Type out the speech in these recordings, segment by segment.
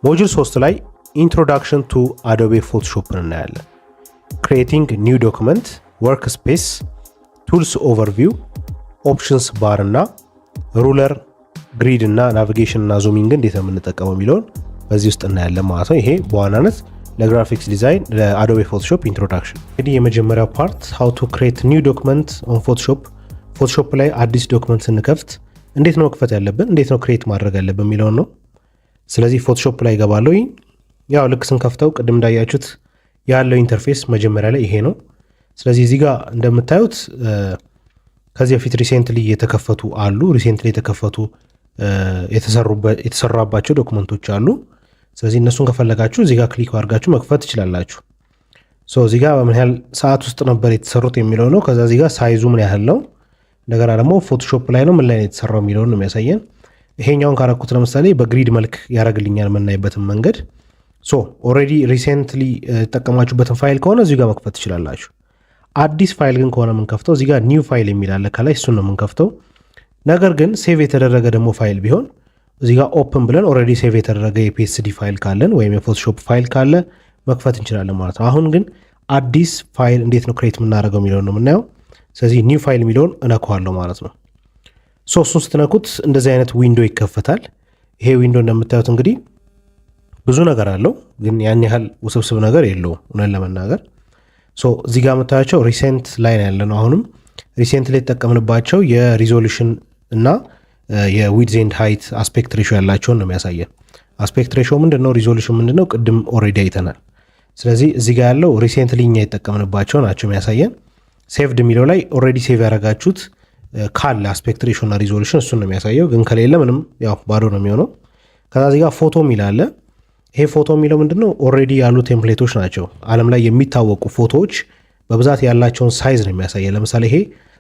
Module 3 ላይ introduction to Adobe Photoshop ን እናያለን። Creating new document፣ workspace፣ tools overview፣ options bar እና ruler፣ grid እና navigation እና zooming እንዴት ነው የምንጠቀመው የሚለውን በዚህ ውስጥ እናያለን ማለት ነው። ይሄ በዋናነት ለ graphics design ለ Adobe Photoshop introduction። እንግዲህ የመጀመሪያው part how to create new document on Photoshop። Photoshop ላይ አዲስ document ስንከፍት እንዴት ነው መክፈት ያለብን፣ እንዴት ነው create ማድረግ ያለብን የሚለውን ነው። ስለዚህ Photoshop ላይ እገባለሁ። ያው ልክ ስንከፍተው ቅድም እንዳያችሁት ያለው interface መጀመሪያ ላይ ይሄ ነው። ስለዚህ እዚህ ጋር እንደምታዩት ከዚህ በፊት recently የተከፈቱ አሉ። Recently የተከፈቱ የተሰራባቸው document ኦች አሉ። ስለዚህ እነሱን ከፈለጋችሁ እዚህ ጋር click አድርጋችሁ መክፈት ትችላላችሁ። So እዚህ ጋር በምን ያህል ሰዓት ውስጥ ነበር የተሰሩት የሚለው ነው። ከዛ እዚህ ጋር size ኡ ምን ያህል ነው፣ እንደገና ደግሞ Photoshop ላይ ነው ምን ላይ ነው የተሰራው የሚለውን ነው የሚያሳየን። ይሄኛውን ካረኩት ለምሳሌ በ grid መልክ ያደርግልኛል የምናይበትን መንገድ። So already recently የተጠቀማችሁበትን ፋይል ከሆነ እዚሁ ጋር መክፈት ትችላላችሁ። አዲስ ፋይል ግን ከሆነ የምንከፍተው እዚህ ጋር new file የሚል አለ ከላይ፣ እሱን ነው የምንከፍተው። ነገር ግን save የተደረገ ደግሞ ፋይል ቢሆን እዚህ ጋር open ብለን already save የተደረገ የ PSD file ካለን ወይም የ Photoshop file ካለ መክፈት እንችላለን ማለት ነው። አሁን ግን አዲስ ፋይል እንዴት ነው create የምናደርገው የሚለውን ነው የምናየው። ስለዚህ new file የሚለውን እነካዋለሁ ማለት ነው። So እሱን ስትነኩት እንደዚህ አይነት window ይከፈታል። ይሄ window እንደምታዩት እንግዲህ ብዙ ነገር አለው፣ ግን ያን ያህል ውስብስብ ነገር የለውም እውነት ለመናገር። So እዚህ ጋር የምታያቸው recent ላይ ነው ያለነው። አሁንም recent ላይ የተጠቀምንባቸው የ resolution እና የ width and height aspect ratio ያላቸውን ነው የሚያሳየን። Aspect ratio ምንድን ነው? Resolution ምንድን ነው? ቅድም already አይተናል። ስለዚህ እዚህ ጋር ያለው recently እኛ የተጠቀምንባቸው ናቸው የሚያሳየን። Saved የሚለው ላይ already save ያደረጋችሁት ካለ aspect ratio እና resolution እሱን ነው የሚያሳየው። ግን ከሌለ ምንም ያው ባዶ ነው የሚሆነው። ከዛ እዚህ ጋር ፎቶ የሚል አለ። ይሄ ፎቶ የሚለው ምንድነው? Already ያሉ template ኦች ናቸው። ዓለም ላይ የሚታወቁ ፎቶዎች በብዛት ያላቸውን size ነው የሚያሳየው። ለምሳሌ ይሄ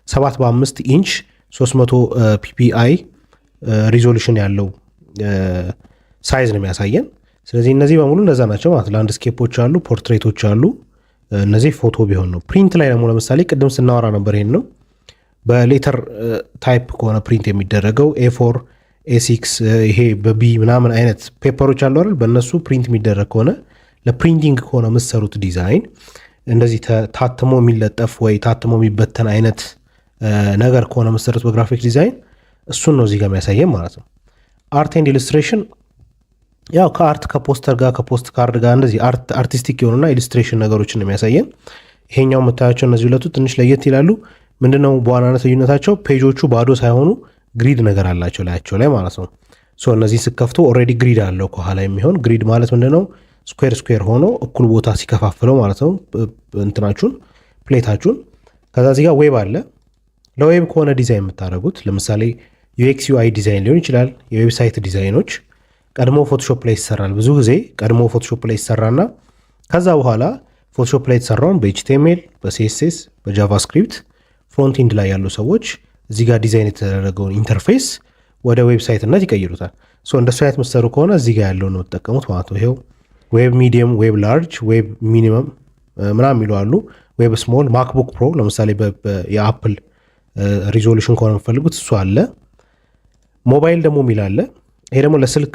7 በ5 ኢንች 300 PPI resolution ያለው size ነው የሚያሳየን። ስለዚህ እነዚህ በሙሉ እንደዛ ናቸው ማለት landscape ኦች አሉ፣ portrait ኦች አሉ። እነዚህ ፎቶ ቢሆን ነው። Print ላይ ደግሞ ለምሳሌ ቅድም ስናወራ ነበር። ይሄን ነው በ letter type ከሆነ print የሚደረገው A4፣ A6 ይሄ በ B ምናምን አይነት paper ኦች አሉ አይደል? በእነሱ print የሚደረግ ከሆነ፣ ለ printing ከሆነ የምትሰሩት ዲዛይን፣ እንደዚህ ታትሞ የሚለጠፍ ወይ ታትሞ የሚበተን አይነት ነገር ከሆነ የምትሰሩት በ graphic design እሱን ነው እዚህ ጋር የሚያሳየን ማለት ነው። Art and illustration ያው ከ art፣ ከ ፖስተር ጋር፣ ከ post card ጋር እንደዚህ artistic የሆኑና illustration ነገሮችን ነው የሚያሳየን። ይሄኛው የምታያቸው እነዚህ ሁለቱ ትንሽ ለየት ይላሉ። ምንድነው በዋናነት ልዩነታቸው? Page ኦቹ ባዶ ሳይሆኑ grid ነገር አላቸው ላያቸው ላይ ማለት ነው። So እነዚህ ስከፍቱ already grid አለው ከኋላ የሚሆን። Grid ማለት ምንድነው? Square square ሆኖ እኩል ቦታ ሲከፋፍለው ማለት ነው እንትናችሁን፣ plate ኣችሁን። ከዛ እዚህ ጋር web አለ። ለ web ከሆነ ዲዛይን የምታደርጉት ለምሳሌ UX UI design ሊሆን ይችላል። የ website design ኦች ቀድሞ Photoshop ላይ ይሰራል። ብዙ ጊዜ ቀድሞ Photoshop ላይ ይሰራና ከዛ በኋላ Photoshop ላይ የተሰራውን በ HTML፣ በ CSS፣ በ JavaScript front end ላይ ያሉ ሰዎች እዚህ ጋር ዲዛይን የተደረገውን interface ወደ website ነት ይቀይሩታል። So እንደሱ አይነት ምሰሩ ከሆነ እዚህ ጋር ያለውን ነው የምትጠቀሙት ማለት ነው። ይሄው web medium፣ web large፣ web minimum ምናምን የሚሉ አሉ። Web small፣ MacBook Pro ለምሳሌ የ Apple resolution ከሆነ የምትፈልጉት እሱ አለ። ሞባይል ደግሞ የሚል አለ። ይሄ ደግሞ ለስልክ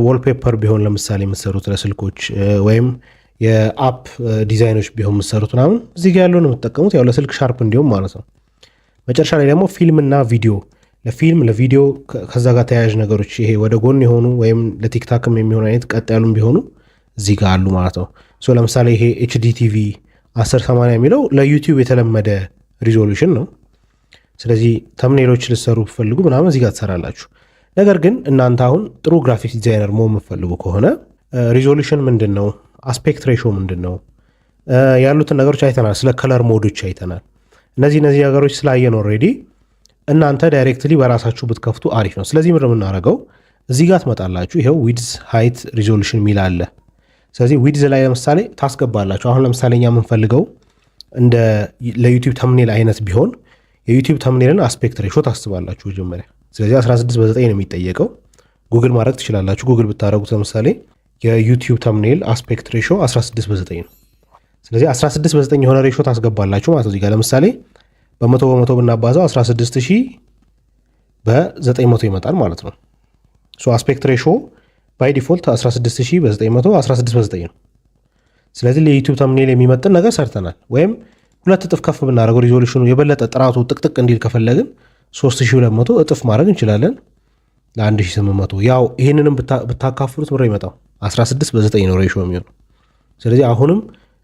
wallpaper ቢሆን ለምሳሌ የምትሰሩት ለስልኮች ወይም የ app design ኦች ቢሆን የምትሰሩት ምናምን እዚህ ጋር ያለውን የምትጠቀሙት፣ ያው ለስልክ sharp እንዲሁም ማለት ነው። መጨረሻ ላይ ደግሞ ፊልምና ቪዲዮ፣ ለፊልም ለቪዲዮ ከዛ ጋር ተያያዥ ነገሮች ይሄ ወደ ጎን የሆኑ ወይም ለ TikTok ም የሚሆኑ አይነት ቀጥ ያሉም ቢሆኑ እዚህ ጋር አሉ ማለት ነው። So ለምሳሌ ይሄ HDTV 1080 የሚለው ለ YouTube የተለመደ resolution ነው። ስለዚህ thumbnail ኦች ልትሰሩ ብትፈልጉ ምናምን እዚህ ጋር ትሰራላችሁ። ነገር ግን እናንተ አሁን ጥሩ graphics designer መሆን የምትፈልጉ ከሆነ resolution ምንድን ነው፣ aspect ratio ምንድን ነው ያሉትን ነገሮች አይተናል። ስለ color mode ኦች አይተናል። እነዚህ ነገሮች ስላየን already እናንተ directly በራሳችሁ ብትከፍቱ አሪፍ ነው። ስለዚህ ምንድን ነው የምናደርገው? እዚህ ጋር ትመጣላችሁ። ይኸው width፣ height፣ resolution የሚል አለ። ስለዚህ width ላይ ለምሳሌ ታስገባላችሁ። አሁን ለምሳሌ እኛ የምንፈልገው እንደ ለ YouTube thumbnail አይነት ቢሆን የ YouTube thumbnail ን aspect ratio ታስባላችሁ መጀመሪያ። ስለዚህ 16 በ9 ነው የሚጠየቀው። ጉግል ማድረግ ትችላላችሁ። ጉግል ብታደረጉት ለምሳሌ የ YouTube thumbnail aspect ratio 16 በ9 ነው። ስለዚህ 16 በ9 የሆነ ratio ታስገባላችሁ ማለት ነው። እዚህ ጋር ለምሳሌ በ100 በ100 ብናባዛው 16,000 በ900 ይመጣል ማለት ነው። So aspect ratio By default 16,000 በ900፣ 16 በ9 ነው። ስለዚህ ለ YouTube thumbnail የሚመጥን ነገር ሰርተናል። ወይም ሁለት እጥፍ ከፍ ብናደርገው፣ resolution ኑ የበለጠ ጥራቱ ጥቅጥቅ እንዲል ከፈለግን 3200 እጥፍ ማድረግ እንችላለን ለ1800። ያው ይህንንም ብታካፍሉት ምሮ ይመጣው 16 በ9 ነው ratio የሚሆነው። ስለዚህ አሁንም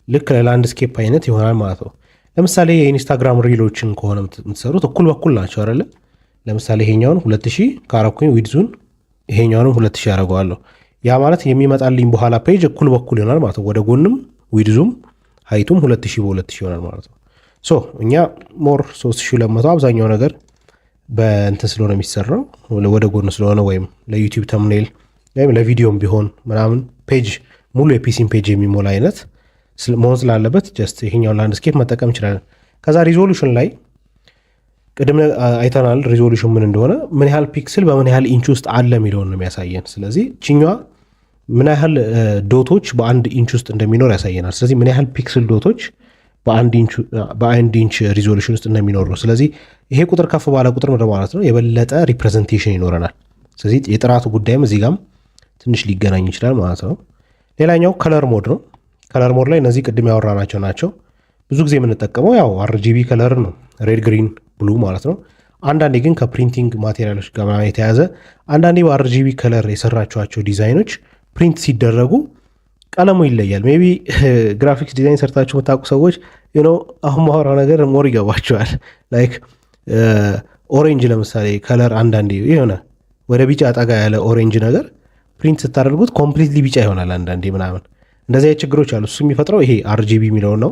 ልክ ለ landscape አይነት ይሆናል ማለት ነው። ለምሳሌ የ Instagram reel ኦችን ከሆነ የምትሰሩት እኩል በኩል ናቸው አይደለ? ለምሳሌ ይሄኛውን 2000 ካረኩኝ width ኡን ይሄኛውንም 2000 ያደርገዋለሁ። ያ ማለት የሚመጣልኝ በኋላ page እኩል በኩል ይሆናል ማለት ነው። ወደ ጎንም width ኡም height ኡም 2000 በ2000 ይሆናል ማለት ነው። So እኛ more 3200፣ አብዛኛው ነገር በእንትን ስለሆነ የሚሰራው፣ ወደ ጎን ስለሆነ ወይም ለ YouTube thumbnail ወይም ለቪዲዮም ቢሆን ምናምን page ሙሉ የ PC ን page የሚሞላ አይነት መሆን ስላለበት just ይሄኛውን landscape መጠቀም እንችላለን። ከዛ resolution ላይ ቅድም አይተናል resolution ምን እንደሆነ፣ ምን ያህል pixel በምን ያህል ኢንች ውስጥ አለ የሚለውን ነው የሚያሳየን። ስለዚህ ችኛዋ ምን ያህል dot ኦች በአንድ ኢንች ውስጥ እንደሚኖር ያሳየናል። ስለዚህ ምን ያህል pixel dot ኦች በአንድ inch resolution ውስጥ እንደሚኖር ነው። ስለዚህ ይሄ ቁጥር ከፍ ባለ ቁጥር ወደ ማለት ነው የበለጠ representation ይኖረናል። ስለዚህ የጥራቱ ጉዳይም እዚህ ጋም ትንሽ ሊገናኝ ይችላል ማለት ነው። ሌላኛው color mode ነው። Color mode ላይ እነዚህ ቅድም ያወራናቸው ናቸው። ብዙ ጊዜ የምንጠቀመው ያው RGB color ነው፣ red፣ green፣ blue ማለት ነው። አንዳንዴ ግን ከ printing material ኦች ጋር የተያዘ አንዳንዴ በ RGB color የሰራችኋቸው design ኦች print ሲደረጉ ቀለሙ ይለያል። Maybe graphics design ሰርታችሁ የምታውቁ ሰዎች አሁን ማወራው ነገር more ይገባቸዋል። Like orange ለምሳሌ color አንዳንዴ የሆነ ወደ ቢጫ ጠጋ ያለ orange ነገር print ስታደርጉት completely ቢጫ ይሆናል አንዳንዴ ምናምን፣ እንደዚህ አይነት ችግሮች አሉ። እሱ የሚፈጥረው ይሄ RGB የሚለውን ነው።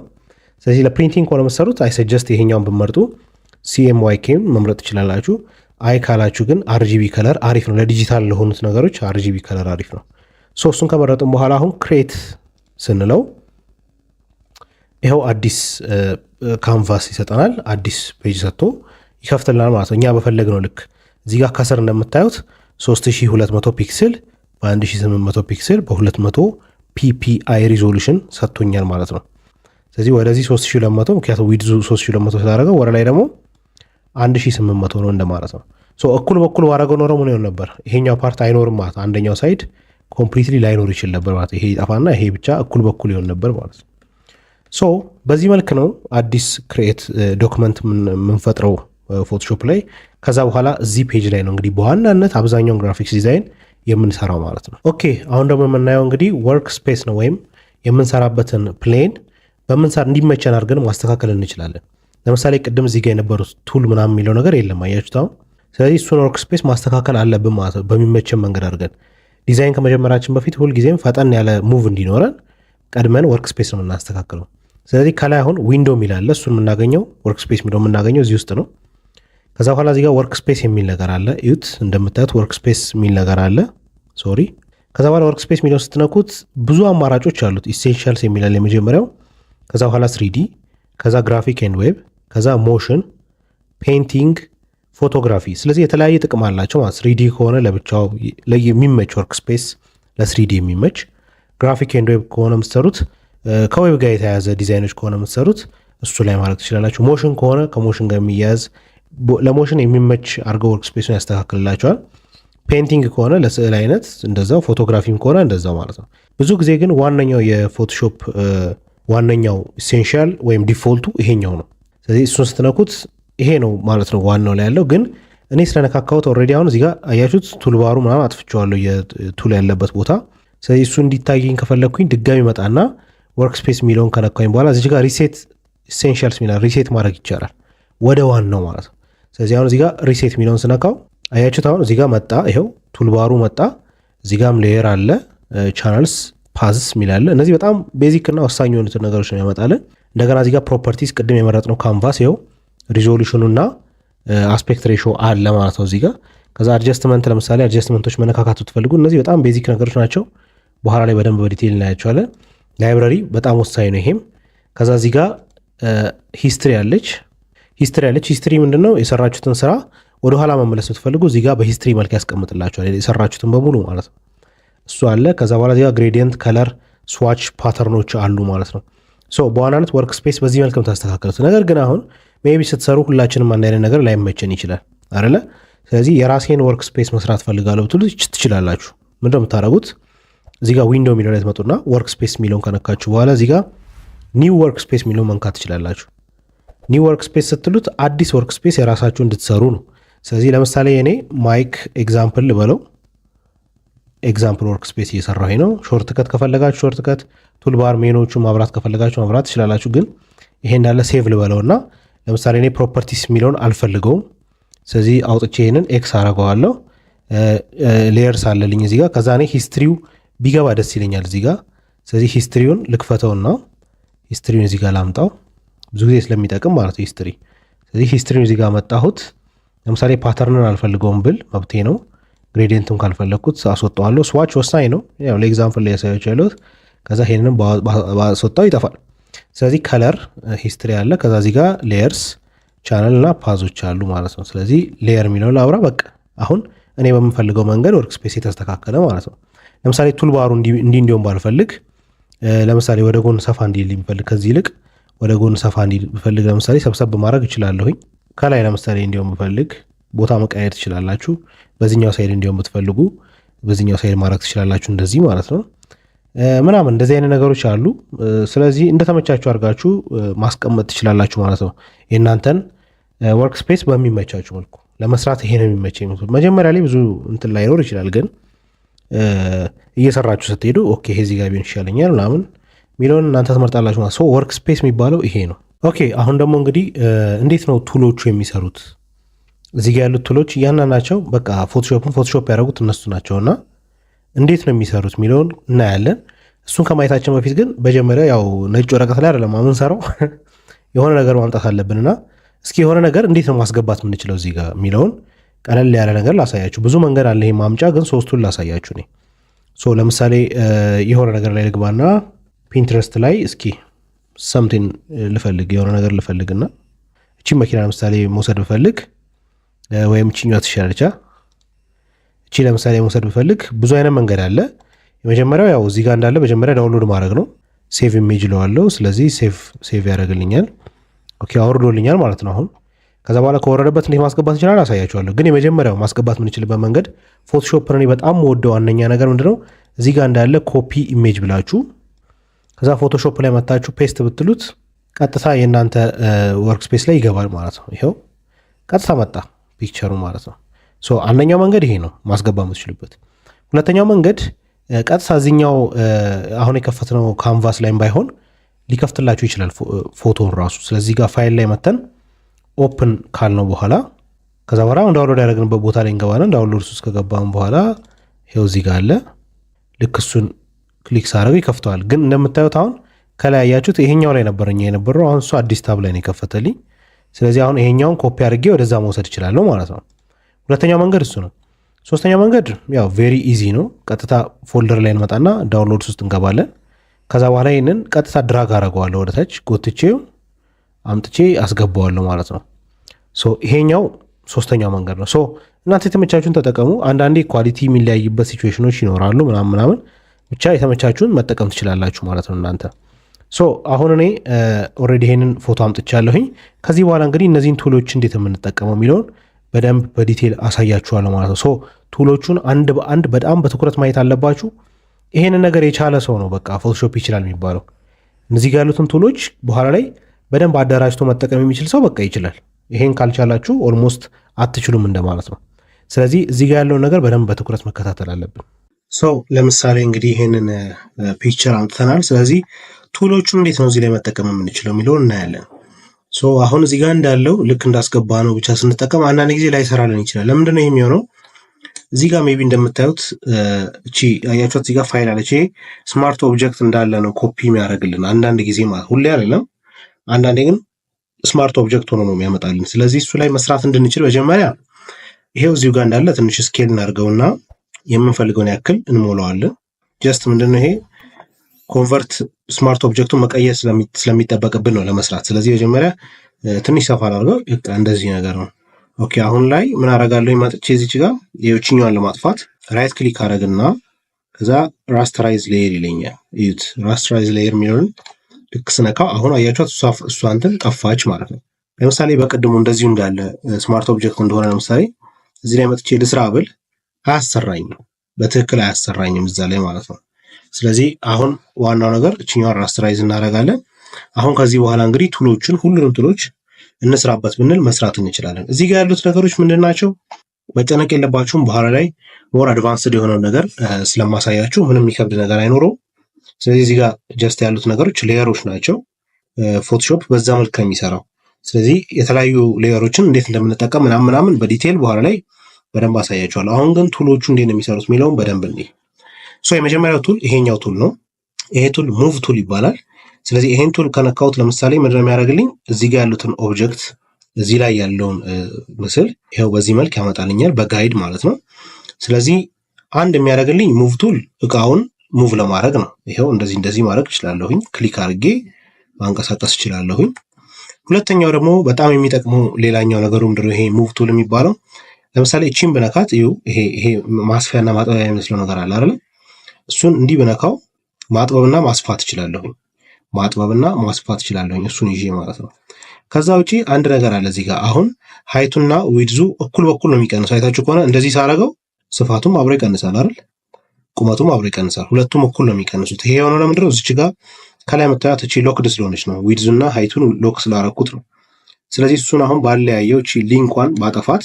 ስለዚህ ለ printing ከሆነ የምትሰሩት I suggest ይሄኛውን ብመርጡ፣ CMYK ም መምረጥ ትችላላችሁ። አይ ካላችሁ ግን RGB color አሪፍ ነው። ለዲጂታል ለሆኑት ነገሮች RGB color አሪፍ ነው። So እሱን ከመረጥን በኋላ አሁን create ስንለው ይኸው አዲስ canvas ይሰጠናል። አዲስ page ሰጥቶ ይከፍትልናል ማለት ነው። እኛ በፈለግነው ልክ እዚህ ጋር ከስር እንደምታዩት 3200 pixel በ1800 pixel በ200 PPI resolution ሰጥቶኛል ማለት ነው። ስለዚህ ወደዚህ 3200፣ ምክንያቱም width ኡ 3200 ስላደረገው፣ ወደ ላይ ደግሞ 1800 ነው እንደማለት ነው። እኩል በኩል ባረገው ኖሮ ምን ይሆን ነበር? ይሄኛው part አይኖርም ማለት ነው። አንደኛው side completely ላይኖር ይችል ነበር ማለት ነው። ይሄ ይጠፋና ይሄ ብቻ እኩል በኩል ይሆን ነበር ማለት ነው። So በዚህ መልክ ነው አዲስ create document የምንፈጥረው Photoshop ላይ። ከዛ በኋላ እዚህ page ላይ ነው እንግዲህ በዋናነት አብዛኛውን graphics design የምንሰራው ማለት ነው። Okay፣ አሁን ደግሞ የምናየው እንግዲህ workspace ነው፣ ወይም የምንሰራበትን plane በምንሰራ እንዲመቸን አድርገን ማስተካከል እንችላለን። ለምሳሌ ቅድም እዚህ ጋር የነበሩት tool ምናምን የሚለው ነገር የለም፣ አያችሁት አሁን። ስለዚህ እሱን workspace ማስተካከል አለብን ማለት ነው። በሚመቸን መንገድ አድርገን ዲዛይን ከመጀመራችን በፊት ሁልጊዜም ፈጠን ያለ move እንዲኖረን ቀድመን workspace ነው የምናስተካክለው። ስለዚህ ከላይ አሁን window የሚል አለ። እሱን የምናገኘው፣ workspace የሚለው የምናገኘው እዚህ ውስጥ ነው። ከዛ በኋላ እዚህ ጋር workspace የሚል ነገር አለ። እዩት፣ እንደምታዩት workspace የሚል ነገር አለ። Sorry። ከዛ በኋላ workspace የሚለውን ስትነኩት ብዙ አማራጮች አሉት። Essentials የሚል አለ የመጀመሪያው፣ ከዛ በኋላ 3D፣ ከዛ graphic and web፣ ከዛ motion፣ painting፣ photography። ስለዚህ የተለያየ ጥቅም አላቸው ማለት፣ 3D ከሆነ ለብቻው የሚመች workspace ለ 3D የሚመች፣ graphic and web ከሆነ የምትሰሩት ከ web ጋር የተያያዘ ዲዛይኖች ከሆነ የምትሰሩት እሱ ላይ ማድረግ ትችላላችሁ። Motion ከሆነ ከ motion ጋር የሚያያዝ ለ motion የሚመች አድርገው workspace ኡን ያስተካክልላችኋል። Painting ከሆነ ለስዕል አይነት እንደዛው፣ photography ም ከሆነ እንደዛው ማለት ነው። ብዙ ጊዜ ግን ዋነኛው የ Photoshop ዋነኛው essential ወይም default ኡ ይሄኛው ነው። ስለዚህ እሱን ስትነኩት ይሄ ነው ማለት ነው ዋናው ላይ ያለው። ግን እኔ ስለነካካሁት already አሁን እዚጋ አያችሁት toolbar ኡ ምናምን አጥፍቼዋለሁ፣ የ tool ያለበት ቦታ። ስለዚህ እሱ እንዲታየኝ ከፈለግኩኝ ድጋሚ መጣና workspace የሚለውን ከነካኝ በኋላ እዚህ ጋር reset essentials የሚላል reset ማድረግ ይቻላል ወደ ዋናው ማለት ነው። ስለዚህ አሁን እዚህ ጋር reset የሚለውን ስነካው አያችሁት አሁን እዚህ ጋር መጣ። ይኸው toolbar ኡ መጣ። እዚህ ጋርም layer አለ፣ channels፣ paths የሚል አለ። እነዚህ በጣም basic እና ወሳኝ የሆኑትን ነገሮች ነው ያመጣልን። እንደገና እዚህ ጋር properties፣ ቅድም የመረጥነው canvas ይኸው resolution ኑ እና aspect ratio አለ ማለት ነው እዚህ ጋር። ከዛ adjustment፣ ለምሳሌ adjustment ኦች መነካካት ብትፈልጉ እነዚህ በጣም basic ነገሮች ናቸው። በኋላ ላይ በደንብ በ detail እናያቸዋለን። Library በጣም ወሳኝ ነው ይሄም። ከዛ እዚህ ጋር history አለች። History ምንድነው? የሰራችሁትን ስራ ወደኋላ መመለስ ብትፈልጉ እዚህ ጋር በ history መልክ ያስቀምጥላችኋል የሰራችሁትን በሙሉ ማለት ነው። እሱ አለ። ከዛ በኋላ እዚህ ጋር gradient፣ color፣ swatch፣ pattern ኦች አሉ ማለት ነው። So በዋናነት workspace በዚህ መልክ ታስተካከሉት። ነገር ግን አሁን maybe ስትሰሩ ሁላችንም አንድ አይነት ነገር ላይመቸን ይችላል አይደለ? ስለዚህ የራሴን workspace መስራት ፈልጋለሁ ብትሉ ትችላላችሁ። ምንድነው የምታደርጉት? እዚህ ጋር window የሚለው ላይ ትመጡና workspace የሚለውን ከነካችሁ በኋላ እዚህ ጋር new workspace የሚለውን መንካት ትችላላችሁ። New workspace ስትሉት አዲስ workspace የራሳችሁ እንድትሰሩ ነው። ስለዚህ ለምሳሌ እኔ ማይክ example ልበለው፣ example workspace እየሰራሁኝ ነው። Shortcut ከፈለጋችሁ shortcut፣ toolbar menu ዎቹ ማብራት ከፈለጋችሁ ማብራት ትችላላችሁ። ግን ይሄ እንዳለ save ልበለውና ለምሳሌ እኔ properties የሚለውን አልፈልገውም። ስለዚህ አውጥቼ ይሄንን X አረገዋለሁ። Layers አለልኝ እዚህ ጋር። ከዛ እኔ history ው ቢገባ ደስ ይለኛል እዚህ ጋር። ስለዚህ history ውን ልክፈተውና history ውን እዚህ ጋር ላምጣው፣ ብዙ ጊዜ ስለሚጠቅም ማለት ነው history። ስለዚህ history ውን እዚህ ጋር መጣሁት። ለምሳሌ pattern ን አልፈልገውም ብል መብቴ ነው። Gradient ኡን ካልፈለግኩት አስወጣዋለሁ። Swatch ወሳኝ ነው፣ ያው ለ example ላይ ያሳያችሁ ያለሁት። ከዛ ይሄንንም ባስወጣው ይጠፋል። ስለዚህ color history አለ። ከዛ እዚህ ጋር layers፣ channel እና path ኦች አሉ ማለት ነው። ስለዚህ layer የሚለውን ላብራ። በቃ አሁን እኔ በምፈልገው መንገድ workspace የተስተካከለ ማለት ነው። ለምሳሌ toolbar ኡ እንዲህ እንዲሆን ባልፈልግ፣ ለምሳሌ ወደ ጎን ሰፋ እንዲል ብፈልግ፣ ከዚህ ይልቅ ወደ ጎን ሰፋ እንዲል ብፈልግ ለምሳሌ ሰብሰብ ማድረግ እችላለሁኝ። ከላይ ለምሳሌ እንዲሆን ብፈልግ ቦታ መቀየር ትችላላችሁ። በዚህኛው side እንዲሆን ብትፈልጉ በዚህኛው side ማድረግ ትችላላችሁ። እንደዚህ ማለት ነው ምናምን እንደዚህ አይነት ነገሮች አሉ። ስለዚህ እንደተመቻችሁ አድርጋችሁ ማስቀመጥ ትችላላችሁ ማለት ነው። የእናንተን workspace በሚመቻችሁ መልኩ ለመስራት ይሄ ነው የሚመቸኝ። መጀመሪያ ላይ ብዙ እንትን ላይኖር ይችላል፣ ግን እየሰራችሁ ስትሄዱ okay ይሄ እዚህ ጋር ቢሆን ይሻለኛል ምናምን የሚለውን እናንተ ትመርጣላችሁ ማለት ነው። Workspace የሚባለው ይሄ ነው። Okay፣ አሁን ደግሞ እንግዲህ እንዴት ነው tool ኦቹ የሚሰሩት? እዚህ ጋር ያሉት tool ኦች እያንዳንዳቸው በቃ Photoshop ን Photoshop ያደረጉት እነሱ ናቸውና እንዴት ነው የሚሰሩት የሚለውን እናያለን። እሱን ከማየታችን በፊት ግን መጀመሪያ ያው ነጭ ወረቀት ላይ አይደለም የምንሰራው፣ የሆነ ነገር ማምጣት አለብንና እስኪ የሆነ ነገር እንዴት ነው ማስገባት የምንችለው እዚህ ጋር የሚለውን ቀለል ያለ ነገር ላሳያችሁ። ብዙ መንገድ አለ ይሄ ማምጫ፣ ግን ሶስቱን ላሳያችሁ እኔ። So ለምሳሌ የሆነ ነገር ላይ ልግባና Pinterest ላይ እስኪ something ልፈልግ፣ የሆነ ነገር ልፈልግና እቺ መኪና ለምሳሌ መውሰድ ብፈልግ ወይም እቺኛዋ ትሻላለች። እቺ ለምሳሌ መውሰድ ብፈልግ ብዙ አይነት መንገድ አለ። የመጀመሪያው ያው እዚህ ጋር እንዳለ መጀመሪያ download ማድረግ ነው። Save image እለዋለሁ። ስለዚህ save ያደርግልኛል። Okay፣ አውርዶልኛል ማለት ነው። አሁን ከዛ በኋላ ከወረደበት እንዴት ማስገባት እንችላለን አሳያችኋለሁ። ግን የመጀመሪያው ማስገባት የምንችልበት መንገድ Photoshop ን እኔ በጣም ወደው አንደኛ ነገር ምንድነው፣ እዚህ ጋር እንዳለ copy image ብላችሁ ከዛ Photoshop ላይ መታችሁ paste ብትሉት ቀጥታ የእናንተ workspace ላይ ይገባል ማለት ነው። ይኸው ቀጥታ መጣ picture ኡ ማለት ነው። So አንደኛው መንገድ ይሄ ነው ማስገባት የምትችሉበት። ሁለተኛው መንገድ ቀጥታ እዚኛው አሁን የከፈትነው canvas ላይም ባይሆን ሊከፍትላችሁ ይችላል ፎቶን ራሱ። ስለዚህ ጋር ፋይል ላይ መተን open ካልነው በኋላ ከዛ በኋላ አሁን download ያደረግንበት ቦታ ላይ እንገባለን። Download ውስጥ ከገባን በኋላ ይኸው እዚህ ጋር አለ። ልክ እሱን click ሳደርገው ይከፍተዋል። ግን እንደምታዩት አሁን ከላይ ያያችሁት ይሄኛው ላይ ነበር እኛ የነበረው። አሁን እሱ አዲስ tab ላይ ነው የከፈተልኝ። ስለዚህ አሁን ይሄኛውን ኮፒ አድርጌ ወደዛ መውሰድ እችላለሁ ማለት ነው። ሁለተኛው መንገድ እሱ ነው። ሶስተኛው መንገድ ያው very easy ነው። ቀጥታ folder ላይ እንመጣና downloads ውስጥ እንገባለን። ከዛ በኋላ ይህንን ቀጥታ drag አደርገዋለሁ፣ ወደታች ጎትቼው አምጥቼ አስገባዋለሁ ማለት ነው። So ይሄኛው ሶስተኛው መንገድ ነው። So እናንተ የተመቻችሁን ተጠቀሙ። አንዳንዴ quality የሚለያይበት situation ኖች ይኖራሉ ምናምን ምናምን፣ ብቻ የተመቻችሁን መጠቀም ትችላላችሁ ማለት ነው እናንተ። So አሁን እኔ already ይሄንን ፎቶ አምጥቻለሁኝ። ከዚህ በኋላ እንግዲህ እነዚህን tool ኦች እንዴት የምንጠቀመው የሚለውን በደንብ በ detail አሳያችኋለሁ ማለት ነው። So tool ኦቹን አንድ በአንድ በጣም በትኩረት ማየት አለባችሁ። ይሄንን ነገር የቻለ ሰው ነው በቃ Photoshop ይችላል የሚባለው። እነዚህ ጋር ያሉትን tool ኦች በኋላ ላይ በደንብ አደራጅቶ መጠቀም የሚችል ሰው በቃ ይችላል። ይሄን ካልቻላችሁ almost አትችሉም እንደማለት ነው። ስለዚህ እዚህ ጋር ያለውን ነገር በደንብ በትኩረት መከታተል አለብን። So ለምሳሌ እንግዲህ ይሄንን picture አምጥተናል። ስለዚህ tool ኦቹን እንዴት ነው እዚህ ላይ መጠቀም የምንችለው የሚለውን እናያለን። So አሁን እዚህ ጋር እንዳለው ልክ እንዳስገባነው ብቻ ስንጠቀም አንዳንድ ጊዜ ላይሰራልን ይችላል። ለምንድን ነው የሚሆነው? እዚህ ጋር maybe እንደምታዩት እቺ አያችኋት፣ እዚህ ጋር ፋይል አለች። ይሄ smart object እንዳለ ነው ኮፒ የሚያደርግልን አንዳንድ ጊዜ ማለት፣ ሁሌ አይደለም። አንዳንዴ ግን smart object ሆኖ ነው የሚያመጣልን። ስለዚህ እሱ ላይ መስራት እንድንችል መጀመሪያ ይሄው እዚሁ ጋር እንዳለ ትንሽ scale እናድርገውና የምንፈልገውን ያክል እንሞላዋለን። Just ምንድነው ይሄ convert smart object ኡን መቀየር ስለሚጠበቅብን ነው ለመስራት። ስለዚህ መጀመሪያ ትንሽ ሰፋ አድርገው እንደዚህ ነገር ነው። Okay፣ አሁን ላይ ምን አደርጋለሁ? መጥቼ እዚች ጋር የውችኛዋን ለማጥፋት right click አደረግና ከዛ rasterize layer ይለኛል። እዩት፣ rasterize layer የሚለውን ልክ ስነካው አሁን አያችኋት እሷ እንትን ጠፋች ማለት ነው። ለምሳሌ በቅድሙ እንደዚሁ እንዳለ smart object እንደሆነ ለምሳሌ እዚህ ላይ መጥቼ ልስራ ብል አያሰራኝም። በትክክል አያሰራኝም እዛ ላይ ማለት ነው። ስለዚህ አሁን ዋናው ነገር እችኛዋን rasterize እናደርጋለን። አሁን ከዚህ በኋላ እንግዲህ tool ኦችን፣ ሁሉንም tool ኦች እንስራበት ብንል መስራት እንችላለን። እዚህ ጋር ያሉት ነገሮች ምንድን ናቸው? መጨነቅ የለባችሁም። በኋላ ላይ more advanced የሆነውን ነገር ስለማሳያችሁ ምንም የሚከብድ ነገር አይኖረውም። ስለዚህ እዚህ ጋር just ያሉት ነገሮች layer ኦች ናቸው። Photoshop በዛ መልክ ነው የሚሰራው። ስለዚህ የተለያዩ layer ኦችን እንዴት እንደምንጠቀም ምናምን ምናምን በ detail በኋላ ላይ በደንብ አሳያችኋለሁ። አሁን ግን tool ኦቹ እንዴት ነው የሚሰሩት የሚለውን በደንብ እንይ። So የመጀመሪያው tool ይሄኛው tool ነው። ይሄ tool move tool ይባላል። ስለዚህ ይሄን tool ከነካሁት ለምሳሌ ምንድን ነው የሚያደርግልኝ? እዚህ ጋር ያሉትን object፣ እዚህ ላይ ያለውን ምስል ይኸው በዚህ መልክ ያመጣልኛል፣ በ guide ማለት ነው። ስለዚህ አንድ የሚያደርግልኝ move tool እቃውን move ለማድረግ ነው። ይኸው እንደዚህ እንደዚህ ማድረግ እችላለሁኝ። Click አድርጌ ማንቀሳቀስ እችላለሁኝ። ሁለተኛው ደግሞ በጣም የሚጠቅመው ሌላኛው ነገሩ ምንድነው? ይሄ move tool የሚባለው ለምሳሌ እቺን ብነካት እዩ፣ ይሄ ማስፊያና ማጥበቢያ የሚመስለው ነገር አለ አይደል? እሱን እንዲህ ብነካው ማጥበብና ማስፋት እችላለሁኝ። ማጥበብና ማስፋት እችላለሁኝ እሱን ይዤ ማለት ነው። ከዛ ውጪ አንድ ነገር አለ እዚህ ጋር። አሁን height ኡና width ኡ እኩል በኩል ነው የሚቀንሰው። አይታችሁ ከሆነ እንደዚህ ሳረገው ስፋቱም አብሮ ይቀንሳል አይደል? ቁመቱም አብሮ ይቀንሳል። ሁለቱም እኩል ነው የሚቀንሱት። ይሄ የሆነው ለምንድነው? እዚች ጋር ከላይ የምታያት እቺ locked ስለሆነች ነው። Width ኡና height ኡን lock ስላረኩት ነው። ስለዚህ እሱን አሁን ባለያየው፣ እቺ link ኳን ባጠፋት፣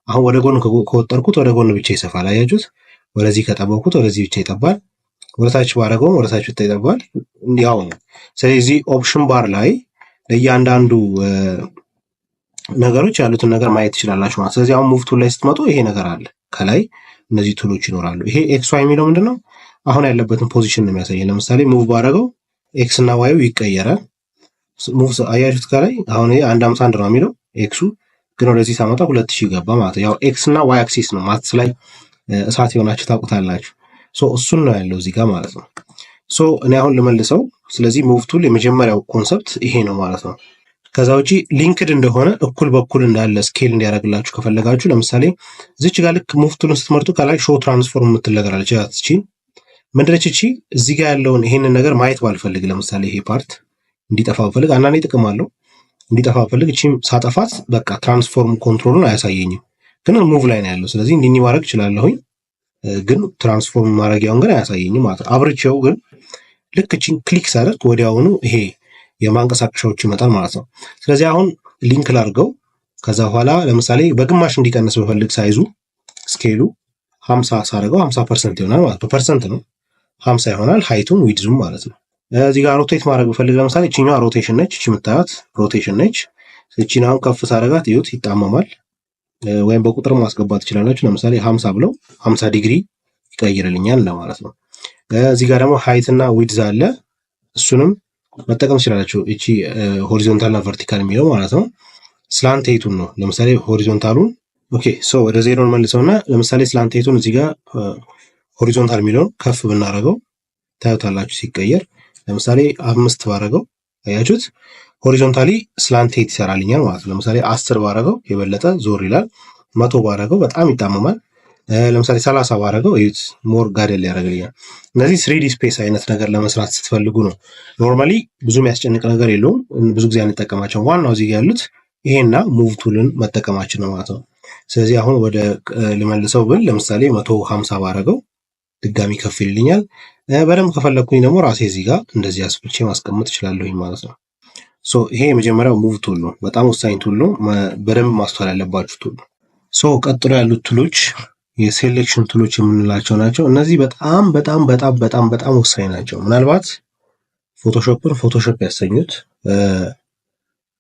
አሁን ወደ ጎን ከወጠርኩት ወደ ጎን ብቻ ይሰፋል። አያችሁት? ወደዚህ ከጠበኩት ወደዚህ ብቻ ይጠባል። ወደታች ባረገውም ወደታች ብቻ ይጠባል። ያው ነው። ስለዚህ option bar ላይ ለእያንዳንዱ ነገሮች ያሉትን ነገር ማየት ትችላላችሁ ማለት። ስለዚህ አሁን move tool ላይ ስትመጡ ይሄ ነገር አለ፣ ከላይ እነዚህ tool ኦች ይኖራሉ። ይሄ X Y የሚለው ምንድን ነው? አሁን ያለበትን position ነው የሚያሳየን። ለምሳሌ move ባረገው X እና Y ኡ ይቀየራል። Move አያችሁት? ከላይ አሁን ይሄ 151 ነው የሚለው X ኡ፣ ግን ወደዚህ ሳመጣ 2000 ገባ ማለት ነው። ያው X እና Y axis ነው። Maths ላይ እሳት የሆናችሁ ታውቁታላችሁ። So እሱን ነው ያለው እዚህ ጋር ማለት ነው። So እኔ አሁን ልመልሰው። ስለዚህ move tool የመጀመሪያው concept ይሄ ነው ማለት ነው። ከዛ ውጪ linked እንደሆነ፣ እኩል በኩል እንዳለ scale እንዲያደርግላችሁ ከፈለጋችሁ ለምሳሌ እዚች ጋር ልክ move tool ን ስትመርጡ ከላይ show transform የምትል ነገር አለች። እቺ ምንድነች? እቺ እዚህ ጋር ያለውን ይሄንን ነገር ማየት ባልፈልግ፣ ለምሳሌ ይሄ part እንዲጠፋ ብፈልግ፣ አንዳንዴ ጥቅም አለው፣ እንዲጠፋ ብፈልግ እቺም ሳጠፋት በቃ transform control ኡን አያሳየኝም፣ ግን move ላይ ነው ያለው። ስለዚህ እንዲህ ማድረግ እችላለሁኝ፣ ግን transform ማድረጊያውን ግን አያሳየኝም ማለት ነው። አብርቼው ግን ልክ እቺን click ሳደርግ ወዲያውኑ ይሄ የማንቀሳቀሻዎች ይመጣል ማለት ነው። ስለዚህ አሁን link ላድርገው። ከዛ በኋላ ለምሳሌ በግማሽ እንዲቀንስ ብፈልግ size ኡ፣ scale ኡ 50 ሳደርገው 50% ይሆናል ማለት ነው። በ percent ነው፣ 50 ይሆናል height ኡም width ኡም ማለት ነው። እዚህ ጋር rotate ማድረግ ብፈልግ ለምሳሌ እችኛዋ rotation ነች። እቺ የምታዩት rotation ነች። እቺን አሁን ከፍ ሳደርጋት እዩት ይጣመማል። ወይም በቁጥር ማስገባት ትችላላችሁ። ለምሳሌ 50 ብለው 50 ዲግሪ ይቀይርልኛል ለማለት ነው። እዚህ ጋር ደግሞ height እና width አለ። እሱንም መጠቀም ትችላላችሁ። እቺ horizontal እና vertical የሚለው ማለት ነው። Slant height ኡን ነው። ለምሳሌ horizontal ኡን፣ okay፣ so ወደ ዜሮን መልሰውና ለምሳሌ slant height ኡን እዚህ ጋር horizontal የሚለውን ከፍ ብናደርገው ታዩታላችሁ ሲቀየር። ለምሳሌ 5 ባረገው አያችሁት፣ horizontally slant height ይሰራልኛል ማለት ነው። ለምሳሌ 10 ባረገው የበለጠ ዞር ይላል። 100 ባረገው በጣም ይጣመማል። ለምሳሌ 30 ባረገው እዩት፣ more ጋደል ያደርግልኛል። እነዚህ 3D space አይነት ነገር ለመስራት ስትፈልጉ ነው። Normally ብዙ የሚያስጨንቅ ነገር የለውም። ብዙ ጊዜ አንጠቀማቸውም። ዋናው እዚህ ያሉት ይሄና move tool ን መጠቀማችን ነው ማለት ነው። ስለዚህ አሁን ወደ ልመልሰው ብል ለምሳሌ 150 ባረገው ድጋሚ ከፍ ይልኛል። በደንብ ከፈለግኩኝ ደግሞ ራሴ እዚህ ጋር እንደዚህ አስፍቼ ማስቀመጥ እችላለሁኝ ማለት ነው። So ይሄ የመጀመሪያው move tool ነው። በጣም ወሳኝ tool ነው። በደንብ ማስተዋል ያለባችሁ tool ነው። So ቀጥሎ ያሉት tool ኦች የ selection tool ኦች የምንላቸው ናቸው። እነዚህ በጣም በጣም በጣም በጣም በጣም ወሳኝ ናቸው። ምናልባት Photoshop ን Photoshop ያሰኙት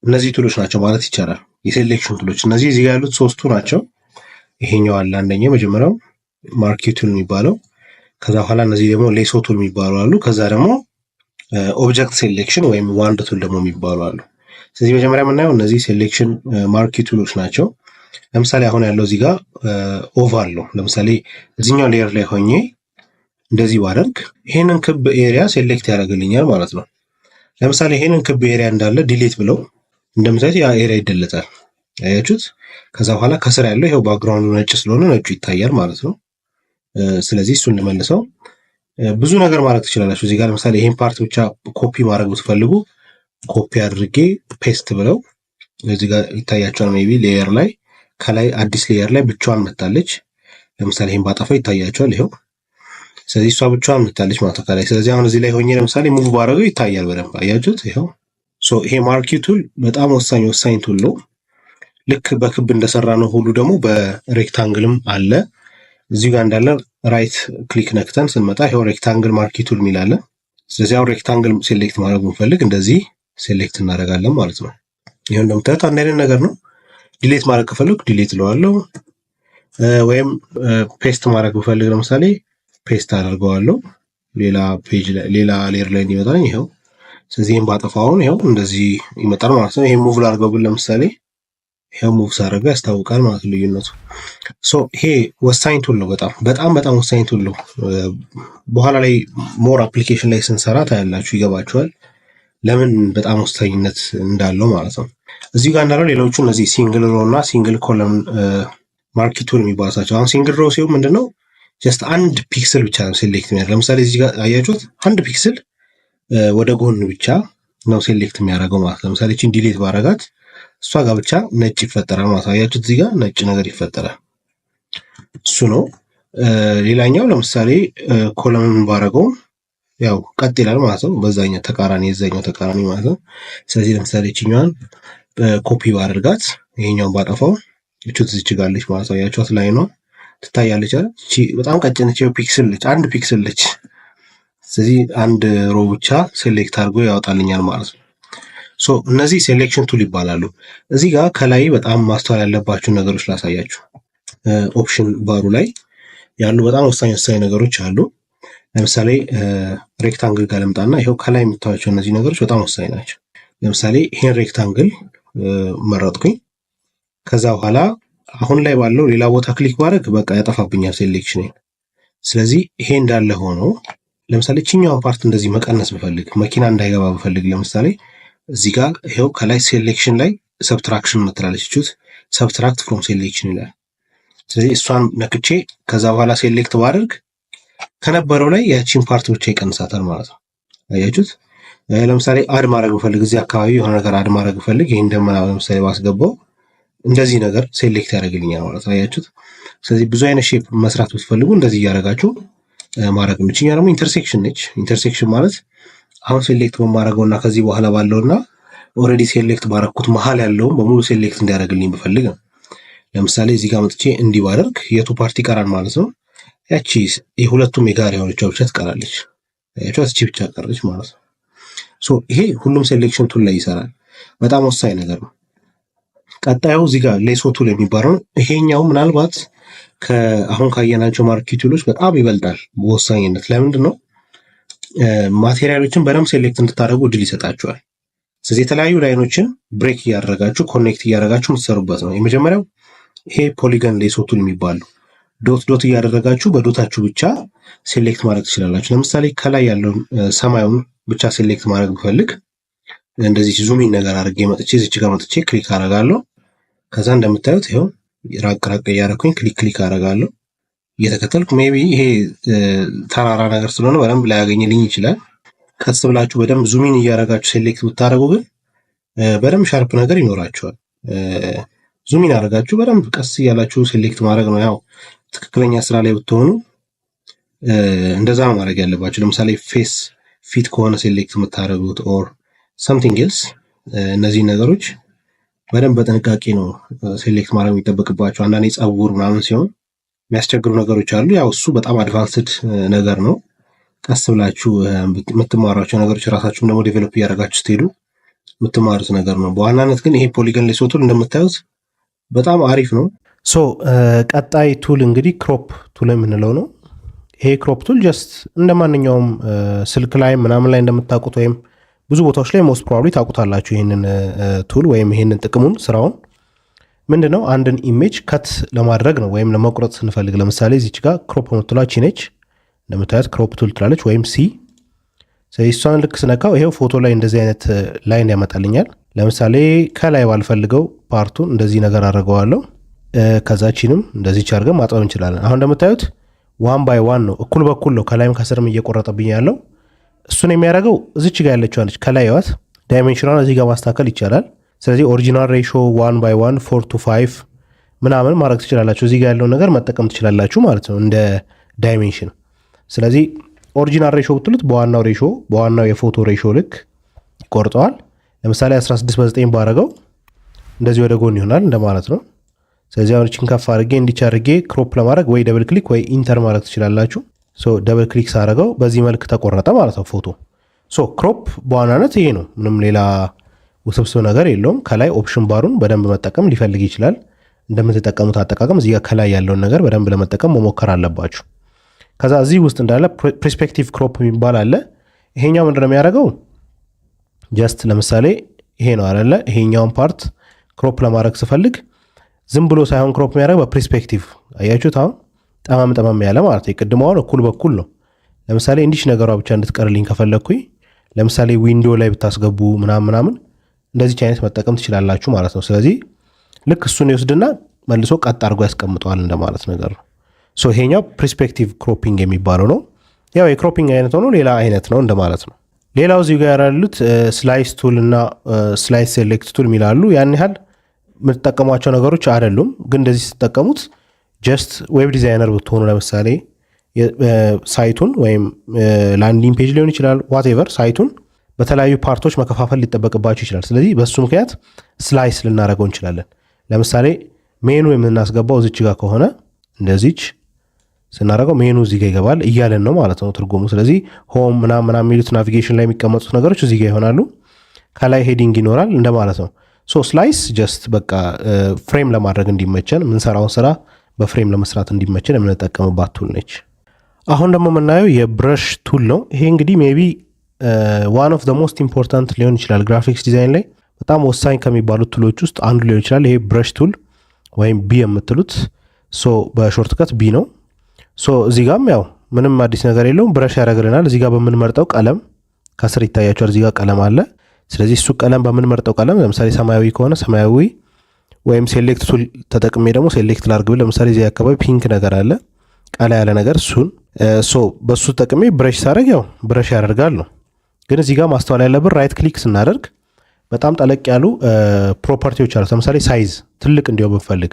እነዚህ tool ኦች ናቸው ማለት ይቻላል። የ selection tool ኦች እነዚህ እዚህ ጋር ያሉት ሶስቱ ናቸው። ይሄኛው አለ አንደኛው፣ የመጀመሪያው marquee tool የሚባለው፣ ከዛ በኋላ እነዚህ ደግሞ lasso tool የሚባሉ አሉ። ከዛ ደግሞ object selection ወይም wand tool ደግሞ የሚባሉ አሉ። ስለዚህ መጀመሪያ የምናየው እነዚህ selection marquee tool ኦች ናቸው። ለምሳሌ አሁን ያለው እዚህ ጋር oval ነው። ለምሳሌ እዚኛው layer ላይ ሆኜ እንደዚህ ባደርግ ይሄንን ክብ area select ያደርግልኛል ማለት ነው። ለምሳሌ ይሄንን ክብ area እንዳለ delete ብለው እንደምታዩት ያ area ይደለታል። አያችሁት? ከዛ በኋላ ከስር ያለው ይሄው background ኡ ነጭ ስለሆነ ነጩ ይታያል ማለት ነው። ስለዚህ እሱን ልመልሰው። ብዙ ነገር ማድረግ ትችላላችሁ። እዚህ ጋር ለምሳሌ ይሄን part ብቻ ኮፒ ማድረግ ብትፈልጉ ኮፒ አድርጌ paste ብለው እዚህ ጋር ይታያችኋል። Maybe layer ላይ ከላይ አዲስ layer ላይ ብቻዋን መታለች። ለምሳሌ ይሄን part ብቻ ኮፒ ማድረግ ብፈልግ ለምሳሌ ይህን ባጠፋው ይታያችኋል። ይኸው ስለዚህ እሷ ብቻዋን መታለች ማለት ነው ከላይ። ስለዚህ አሁን እዚህ ላይ ሆኜ ለምሳሌ move ባደረገው ይታያል በደንብ፣ አያችሁት? ይኸው so ይሄ marquee tool በጣም ወሳኝ ወሳኝ tool ነው። ልክ በክብ እንደሰራነው ሁሉ ደግሞ በ rectangle ም አለ። እዚሁ ጋር እንዳለ right click ነክተን ስንመጣ ይኸው rectangle marquee tool የሚል አለ። ስለዚህ አሁን rectangle select ማድረግ ብንፈልግ እንደዚህ select እናደርጋለን ማለት ነው። ይኸው እንደምታዩት አንድ አይነት ነገር ነው። Delete ማድረግ ከፈለኩ delete እለዋለሁ፣ ወይም paste ማድረግ ብፈልግ ለምሳሌ paste አደርገዋለሁ። ሌላ page ላይ፣ ሌላ layer ላይ እንዲመጣልኝ ይኸው። ስለዚህ ይህን ባጠፋው አሁን ይኸው እንደዚህ ይመጣል ማለት ነው። ይሄን move ላድርገው ብል ለምሳሌ ይኸው move ሳደርገው ያስታውቃል ማለት ነው ልዩነቱ። So ይሄ ወሳኝ tool ነው። በጣም በጣም በጣም ወሳኝ tool ነው። በኋላ ላይ more application ላይ ስንሰራ ታያላችሁ፣ ይገባችኋል ለምን በጣም ወሳኝነት እንዳለው ማለት ነው። እዚሁ ጋር እንዳለው ሌሎቹ እነዚህ single row እና single column marquee tool የሚባሉት ናቸው። አሁን single row ሲሆን ምንድነው? Just አንድ pixel ብቻ ነው select የሚያደርግ። ለምሳሌ እዚህ ጋር አያችሁት? አንድ pixel ወደ ጎን ብቻ ነው select የሚያደርገው ማለት ነው። ለምሳሌ ይህችን delete ባረጋት እሷ ጋር ብቻ ነጭ ይፈጠራል ማለት ነው። አያችሁት? እዚህ ጋር ነጭ ነገር ይፈጠራል። እሱ ነው። ሌላኛው ለምሳሌ column ባረገው ያው ቀጥ ይላል ማለት ነው። በዛኛው ተቃራኒ፣ የዛኛው ተቃራኒ ማለት ነው። ስለዚህ ለምሳሌ ይችኛዋን ኮፒ ባደርጋት፣ ይሄኛውን ባጠፋው እቹት እዚች ጋር አለች ማለት ነው። አያችኋት? Line ኗ ትታያለች አይደል? እቺ በጣም ቀጭን ነች፣ pixel ነች፣ አንድ pixel ነች። ስለዚህ አንድ row ብቻ select አድርጎ ያወጣልኛል ማለት ነው። So እነዚህ selection tool ይባላሉ። እዚህ ጋር ከላይ በጣም ማስተዋል ያለባችሁ ነገሮች ላሳያችሁ። Option bar ኡ ላይ ያሉ በጣም ወሳኝ ወሳኝ ነገሮች አሉ። ለምሳሌ rectangle ጋር ልምጣና ይኸው ከላይ የምታዩቸው እነዚህ ነገሮች በጣም ወሳኝ ናቸው። ለምሳሌ ይሄን rectangle መረጥኩኝ። ከዛ በኋላ አሁን ላይ ባለው ሌላ ቦታ click ባደርግ በቃ ያጠፋብኛል selection። ስለዚህ ይሄ እንዳለ ሆኖ ለምሳሌ ችኛዋን part እንደዚህ መቀነስ ብፈልግ፣ መኪና እንዳይገባ ብፈልግ፣ ለምሳሌ እዚህ ጋር ይኸው ከላይ selection ላይ subtraction ምትላለች፣ እቹት subtract from selection ይላል። ስለዚህ እሷን ነክቼ ከዛ በኋላ select ባደርግ ከነበረው ላይ ያቺን part ብቻ ይቀንሳታል ማለት ነው። አያችሁት? ለምሳሌ add ማድረግ ብፈልግ፣ እዚህ አካባቢ የሆነ ነገር add ማድረግ ብፈልግ፣ ይህን ደመና ለምሳሌ ባስገባው እንደዚህ ነገር select ያደርግልኛል ማለት ነው። አያችሁት? ስለዚህ ብዙ አይነት shape መስራት ብትፈልጉ እንደዚህ እያደረጋችሁ ማድረግ ነው። ይችኛ ደግሞ intersection ነች። Intersection ማለት አሁን select በማድረገው እና ከዚህ በኋላ ባለውና already select ባረኩት መሀል ያለውን በሙሉ select እንዲያደርግልኝ ብፈልግ ነው። ለምሳሌ እዚህ ጋር መጥቼ እንዲህ ባደርግ የቱ part ይቀራል ማለት ነው? ያቺ የሁለቱም የጋራ የሆነችው ብቻ ትቀራለች። ያቺ እቺ ብቻ ቀረች ማለት ነው። So ይሄ ሁሉም selection tool ላይ ይሰራል። በጣም ወሳኝ ነገር ነው። ቀጣዩ እዚህ ጋር lasso tool የሚባለው ነው። ይሄኛው ምናልባት አሁን ካየናቸው marquee tool ኦች በጣም ይበልጣል በወሳኝነት። ለምንድን ነው? Material ኦችን በደንብ select እንድታደርጉ እድል ይሰጣችኋል። ስለዚህ የተለያዩ line ኦችን break እያደረጋችሁ፣ connect እያደረጋችሁ የምትሰሩበት ነው። የመጀመሪያው ይሄ polygon lasso tool የሚባለው dot dot እያደረጋችሁ በ dot ኣችሁ ብቻ select ማድረግ ትችላላችሁ። ለምሳሌ ከላይ ያለውን ሰማዩን ብቻ select ማድረግ ብፈልግ እንደዚህ zoom in ነገር አድርጌ መጥቼ እዚች ጋር መጥቼ click አደርጋለሁ። ከዛ እንደምታዩት ይኸው ራቅ ራቅ እያደረኩኝ click click አደርጋለሁ እየተከተልኩ። Maybe ይሄ ተራራ ነገር ስለሆነ በደንብ ላያገኝልኝ ይችላል። ቀስ ብላችሁ በደንብ zoom in እያደረጋችሁ select ብታደርጉ ግን በደንብ sharp ነገር ይኖራችኋል። Zoom in አደረጋችሁ በደንብ ቀስ እያላችሁ select ማድረግ ነው። ያው ትክክለኛ ስራ ላይ ብትሆኑ እንደዛ ነው ማድረግ ያለባችሁ። ለምሳሌ face ፊት ከሆነ select የምታደርጉት or something else፣ እነዚህ ነገሮች በደንብ በጥንቃቄ ነው select ማድረግ የሚጠበቅባችሁ። አንዳንድ የጸጉር ምናምን ሲሆን የሚያስቸግሩ ነገሮች አሉ። ያው እሱ በጣም advanced ነገር ነው። ቀስ ብላችሁ የምትማሯቸው ነገሮች፣ ራሳችሁም ደግሞ develop እያደረጋችሁ ስትሄዱ የምትማሩት ነገር ነው። በዋናነት ግን ይሄ polygon lasso tool እንደምታዩት በጣም አሪፍ ነው። So ቀጣይ tool እንግዲህ crop tool የምንለው ነው። ይሄ crop tool just እንደ ማንኛውም ስልክ ላይ ምናምን ላይ እንደምታውቁት ወይም ብዙ ቦታዎች ላይ most probably ታውቁታላችሁ ይህንን tool ወይም ይህንን ጥቅሙን፣ ስራውን ምንድን ነው? አንድን image cut ለማድረግ ነው ወይም ለመቁረጥ ስንፈልግ፣ ለምሳሌ እዚች ጋር crop የምትሏ ነች፣ እንደምታያት crop tool ትላለች ወይም C። ስለዚህ እሷን ልክ ስነካው ይሄው ፎቶ ላይ እንደዚህ አይነት line ያመጣልኛል። ለምሳሌ ከላይ ባልፈልገው part ኡን እንደዚህ ነገር አድርገዋለሁ። ከዛችንም እንደዚህ አድርገን ማጥበብ እንችላለን። አሁን እንደምታዩት one by one ነው፣ እኩል በኩል ነው፣ ከላይም ከስርም እየቆረጠብኝ ያለው። እሱን የሚያደርገው እዚች ጋር ያለችው ነች። ከላይ ዋት dimension ኗን እዚህ ጋር ማስተካከል ይቻላል። ስለዚህ original ratio 1 by 1, 4 to 5 ምናምን ማድረግ ትችላላችሁ። እዚህ ጋር ያለውን ነገር መጠቀም ትችላላችሁ ማለት ነው እንደ dimension። ስለዚህ original ratio ብትሉት በዋናው ratio፣ በዋናው የፎቶ ratio ልክ ይቆርጠዋል። ለምሳሌ 16 በ9 ባረገው እንደዚህ ወደ ጎን ይሆናል እንደማለት ነው። ስለዚህ አሁን እችን ከፍ አድርጌ እንዲች አድርጌ crop ለማድረግ ወይ double click ወይ enter ማድረግ ትችላላችሁ። So double click ሳደርገው በዚህ መልክ ተቆረጠ ማለት ነው ፎቶ። So crop በዋናነት ይሄ ነው። ምንም ሌላ ውስብስብ ነገር የለውም። ከላይ option bar ኡን በደንብ መጠቀም ሊፈልግ ይችላል። እንደምትጠቀሙት አጠቃቀም እዚህ ጋር ከላይ ያለውን ነገር በደንብ ለመጠቀም መሞከር አለባችሁ። ከዛ እዚህ ውስጥ እንዳለ perspective crop የሚባል አለ። ይሄኛው ምንድነው የሚያደርገው? Just ለምሳሌ ይሄ ነው አይደለ? ይሄኛውን part crop ለማድረግ ስፈልግ ዝም ብሎ ሳይሆን crop የሚያደርገው በ perspective፣ አያችሁት? አሁን ጠመም ጠመም ያለ ማለት ነው። የቅድሞ አሁን እኩል በኩል ነው። ለምሳሌ እንዲች ነገሯ ብቻ እንድትቀርልኝ ከፈለግኩኝ፣ ለምሳሌ window ላይ ብታስገቡ ምናምን ምናምን እንደዚች አይነት መጠቀም ትችላላችሁ ማለት ነው። ስለዚህ ልክ እሱን ይወስድና መልሶ ቀጥ አድርጎ ያስቀምጠዋል እንደማለት ነገር ነው። So ይሄኛው perspective cropping የሚባለው ነው። ያው የ cropping አይነት ሆኖ ሌላ አይነት ነው እንደማለት ነው። ሌላው እዚሁ ጋር ያሉት slice tool እና slice select tool የሚላሉ ያን ያህል የምትጠቀሟቸው ነገሮች አይደሉም። ግን እንደዚህ ስትጠቀሙት just web designer ብትሆኑ፣ ለምሳሌ site ኡን ወይም landing page ሊሆን ይችላል፣ whatever፣ site ኡን በተለያዩ part ኦች መከፋፈል ሊጠበቅባቸው ይችላል። ስለዚህ በሱ ምክንያት slice ልናደርገው እንችላለን። ለምሳሌ ሜኑ የምናስገባው እዚች ጋር ከሆነ እንደዚች ስናደርገው ሜኑ እዚህ ጋር ይገባል እያለን ነው ማለት ነው ትርጉሙ። ስለዚህ home ምናምን ምናምን የሚሉት navigation ላይ የሚቀመጡት ነገሮች እዚህ ጋር ይሆናሉ። ከላይ heading ይኖራል እንደማለት ነው። So slice just በቃ frame ለማድረግ እንዲመቸን፣ የምንሰራውን ስራ በ frame ለመስራት እንዲመቸን የምንጠቀምባት tool ነች። አሁን ደግሞ የምናየው የ brush tool ነው። ይሄ እንግዲህ maybe one of the most important ሊሆን ይችላል። Graphics design ላይ በጣም ወሳኝ ከሚባሉት tool ኦች ውስጥ አንዱ ሊሆን ይችላል። ይሄ brush tool ወይም B የምትሉት፣ so በ shortcut B ነው። So እዚህ ጋም ያው ምንም አዲስ ነገር የለውም። Brush ያደርግልናል። እዚህ ጋር በምንመርጠው ቀለም፣ ከስር ይታያችኋል። እዚህ ጋር ቀለም አለ። ስለዚህ እሱ ቀለም በምንመርጠው ቀለም፣ ለምሳሌ ሰማያዊ ከሆነ ሰማያዊ፣ ወይም select tool ተጠቅሜ ደግሞ select ላርግ ብል፣ ለምሳሌ እዚህ አካባቢ pink ነገር አለ፣ ቀላ ያለ ነገር፣ እሱን so በሱ ተጠቅሜ brush ሳደርግ ያው brush ያደርጋል ነው። ግን እዚህ ጋር ማስተዋል ያለብን right click ስናደርግ በጣም ጠለቅ ያሉ property ዎች አሉት። ለምሳሌ size ትልቅ እንዲሆን ብንፈልግ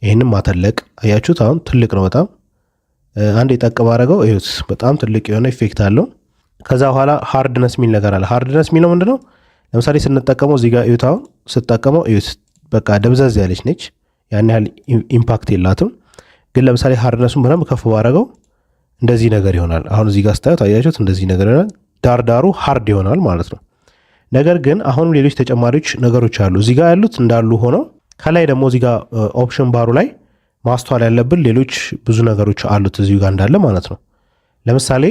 ይህንም ማተለቅ፣ አያችሁት? አሁን ትልቅ ነው በጣም። አንድ የጠቅ ባረገው እዩት፣ በጣም ትልቅ የሆነ effect አለው። ከዛ በኋላ hardness የሚል ነገር አለ። Hardness የሚለው ምንድነው? ለምሳሌ ስንጠቀመው እዚህ ጋር እዩት። አሁን ስጠቀመው እዩት፣ በቃ ደብዘዝ ያለች ነች፣ ያን ያህል impact የላትም። ግን ለምሳሌ hardness ኡን በደንብ ከፍ ባረገው እንደዚህ ነገር ይሆናል። አሁን እዚህ ጋር ስታዩት፣ አያችሁት? እንደዚህ ነገር ይሆናል። ዳርዳሩ hard ይሆናል ማለት ነው። ነገር ግን አሁንም ሌሎች ተጨማሪዎች ነገሮች አሉ። እዚህ ጋር ያሉት እንዳሉ ሆነው ከላይ ደግሞ እዚህ ጋር option bar ኡ ላይ ማስተዋል ያለብን ሌሎች ብዙ ነገሮች አሉት እዚሁ ጋር እንዳለ ማለት ነው። ለምሳሌ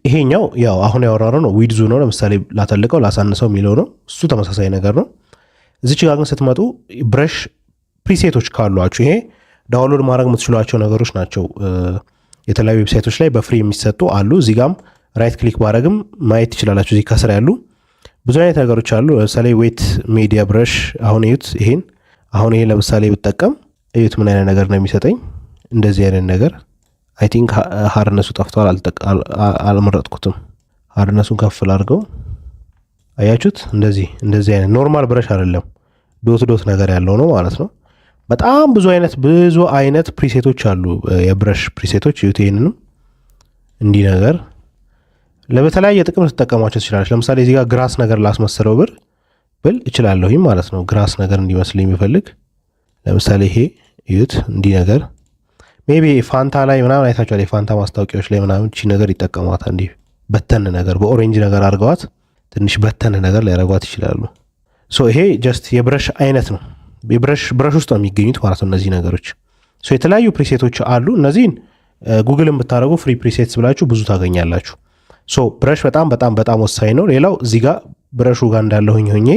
ይሄኛው ያው አሁን ያወራነው ነው፣ ዊድዙ ነው። ለምሳሌ ላተልቀው ላሳንሰው የሚለው ነው። እሱ ተመሳሳይ ነገር ነው። እዚች ጋር ግን ስትመጡ brush preset ኦች ካሏችሁ፣ ይሄ download ማድረግ የምትችሏቸው ነገሮች ናቸው። የተለያዩ website ኦች ላይ በ free የሚሰጡ አሉ። እዚህ ጋም right click ባረግም ማየት ትችላላችሁ። እዚህ ከስር ያሉ ብዙ አይነት ነገሮች አሉ። ለምሳሌ wet media brush አሁን እዩት። ይሄን አሁን ይሄን ለምሳሌ ብጠቀም እዩት ምን አይነት ነገር ነው የሚሰጠኝ። እንደዚህ አይነት ነገር። I think hardness ኡ ጠፍቷል፣ አልመረጥኩትም። Hardness ኡን ከፍ ላድርገው። አያችሁት? እንደዚህ እንደዚህ አይነት normal brush አይደለም፣ dot dot ነገር ያለው ነው ማለት ነው። በጣም ብዙ አይነት preset ኦች አሉ፣ የ brush preset ኦች። እዩት፣ ይሄንንም እንዲህ ነገር ለበተለያየ ጥቅም ልትጠቀሟቸው ትችላለች። ለምሳሌ እዚህ ጋር grass ነገር ላስመስለው ብል እችላለሁኝ ማለት ነው። Grass ነገር እንዲመስል የሚፈልግ፣ ለምሳሌ ይሄ እዩት፣ እንዲህ ነገር maybe ፋንታ ላይ ምናምን አይታችኋል። የፋንታ ማስታወቂያዎች ላይ ምናምን እቺ ነገር ይጠቀሟታል። እንዲህ በተን ነገር በ orange ነገር አድርገዋት ትንሽ በተን ነገር ሊያደርጓት ይችላሉ። So ይሄ just የ brush አይነት ነው። የ brush ውስጥ ነው የሚገኙት ማለት ነው እነዚህ ነገሮች። So የተለያዩ preset ኦች አሉ። እነዚህን ጉግልን ብታደርጉ free presets ብላችሁ ብዙ ታገኛላችሁ። So brush በጣም በጣም በጣም ወሳኝ ነው። ሌላው እዚህ ጋር brush ኡ ጋር እንዳለሁኝ ሆኜ፣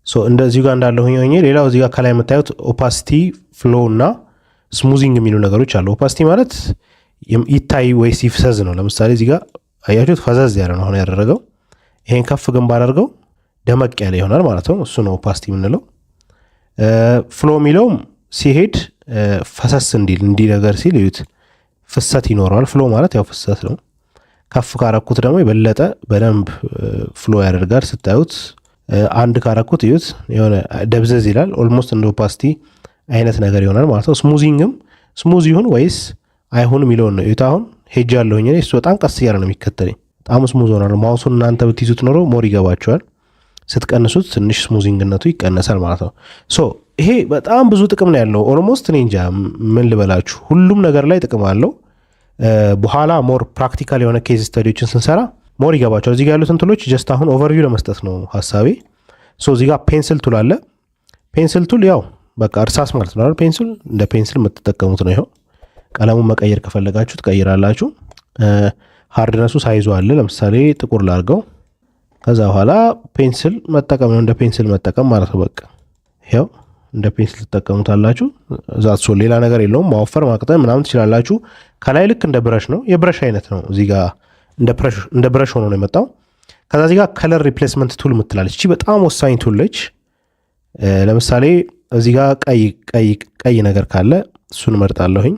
so እንደዚሁ ጋር እንዳለሁኝ ሆኜ፣ ሌላው እዚህ ጋር ከላይ የምታዩት opacity፣ flow እና smoothing የሚሉ ነገሮች አሉ። Opacity ማለት ይታይ ወይስ ይፍሰዝ ነው። ለምሳሌ እዚህ ጋር አያችሁት፣ ፈዘዝ ያለ ነው አሁን ያደረገው። ይሄን ከፍ ግን ባደርገው ደመቅ ያለ ይሆናል ማለት ነው። እሱ ነው opacity የምንለው። Flow የሚለውም ሲሄድ ፈሰስ እንዲል፣ እንዲህ ነገር ሲል እዩት፣ ፍሰት ይኖረዋል። Flow ማለት ያው ፍሰት ነው። ከፍ ካረኩት ደግሞ የበለጠ በደንብ flow ያደርጋል። ስታዩት አንድ ካረኩት እዩት፣ የሆነ ደብዘዝ ይላል። Almost እንደ opacity አይነት ነገር ይሆናል ማለት ነው። Smoothing ም smooth ይሁን ወይስ አይሁን የሚለውን ነው። እዩት፣ አሁን ሄጃለሁኝ እኔ፣ እሱ በጣም ቀስ እያለ ነው የሚከተለኝ። በጣም smooth ሆኗል። Mouse ኡን እናንተ ብትይዙት ኖሮ more ይገባችኋል። ስትቀንሱት ትንሽ smoothing ነቱ ይቀነሳል ማለት ነው። So ይሄ በጣም ብዙ ጥቅም ነው ያለው። Almost እኔ እንጃ ምን ልበላችሁ፣ ሁሉም ነገር ላይ ጥቅም አለው። በኋላ more practical የሆነ case study ዎችን ስንሰራ more ይገባችኋል። እዚህ ጋር ያሉትን tool ኦች just አሁን overview ለመስጠት ነው ሀሳቤ። So እዚህ ጋር pencil tool አለ። Pencil tool ያው በቃ እርሳስ ማለት ነው አይደል? Pencil እንደ pencil የምትጠቀሙት ነው። ይኸው ቀለሙን መቀየር ከፈለጋችሁ ትቀይራላችሁ። Hardness ኡ size ኡ አለ። ለምሳሌ ጥቁር ላርገው። ከዛ በኋላ pencil መጠቀም ነው፣ እንደ pencil መጠቀም ማለት ነው። በቃ ይኸው እንደ pencil ትጠቀሙታላችሁ። That's all፣ ሌላ ነገር የለውም። ማወፈር ማቅጠን ምናምን ትችላላችሁ። ከላይ ልክ እንደ brush ነው፣ የ brush አይነት ነው። እዚህ ጋር እንደ brush ሆኖ ነው የመጣው። ከዛ እዚህ ጋር color replacement tool ምትላለች። እቺ በጣም ወሳኝ tool ነች። ለምሳሌ እዚህ ጋር ቀይ ቀይ ቀይ ነገር ካለ እሱን እመርጣለሁኝ።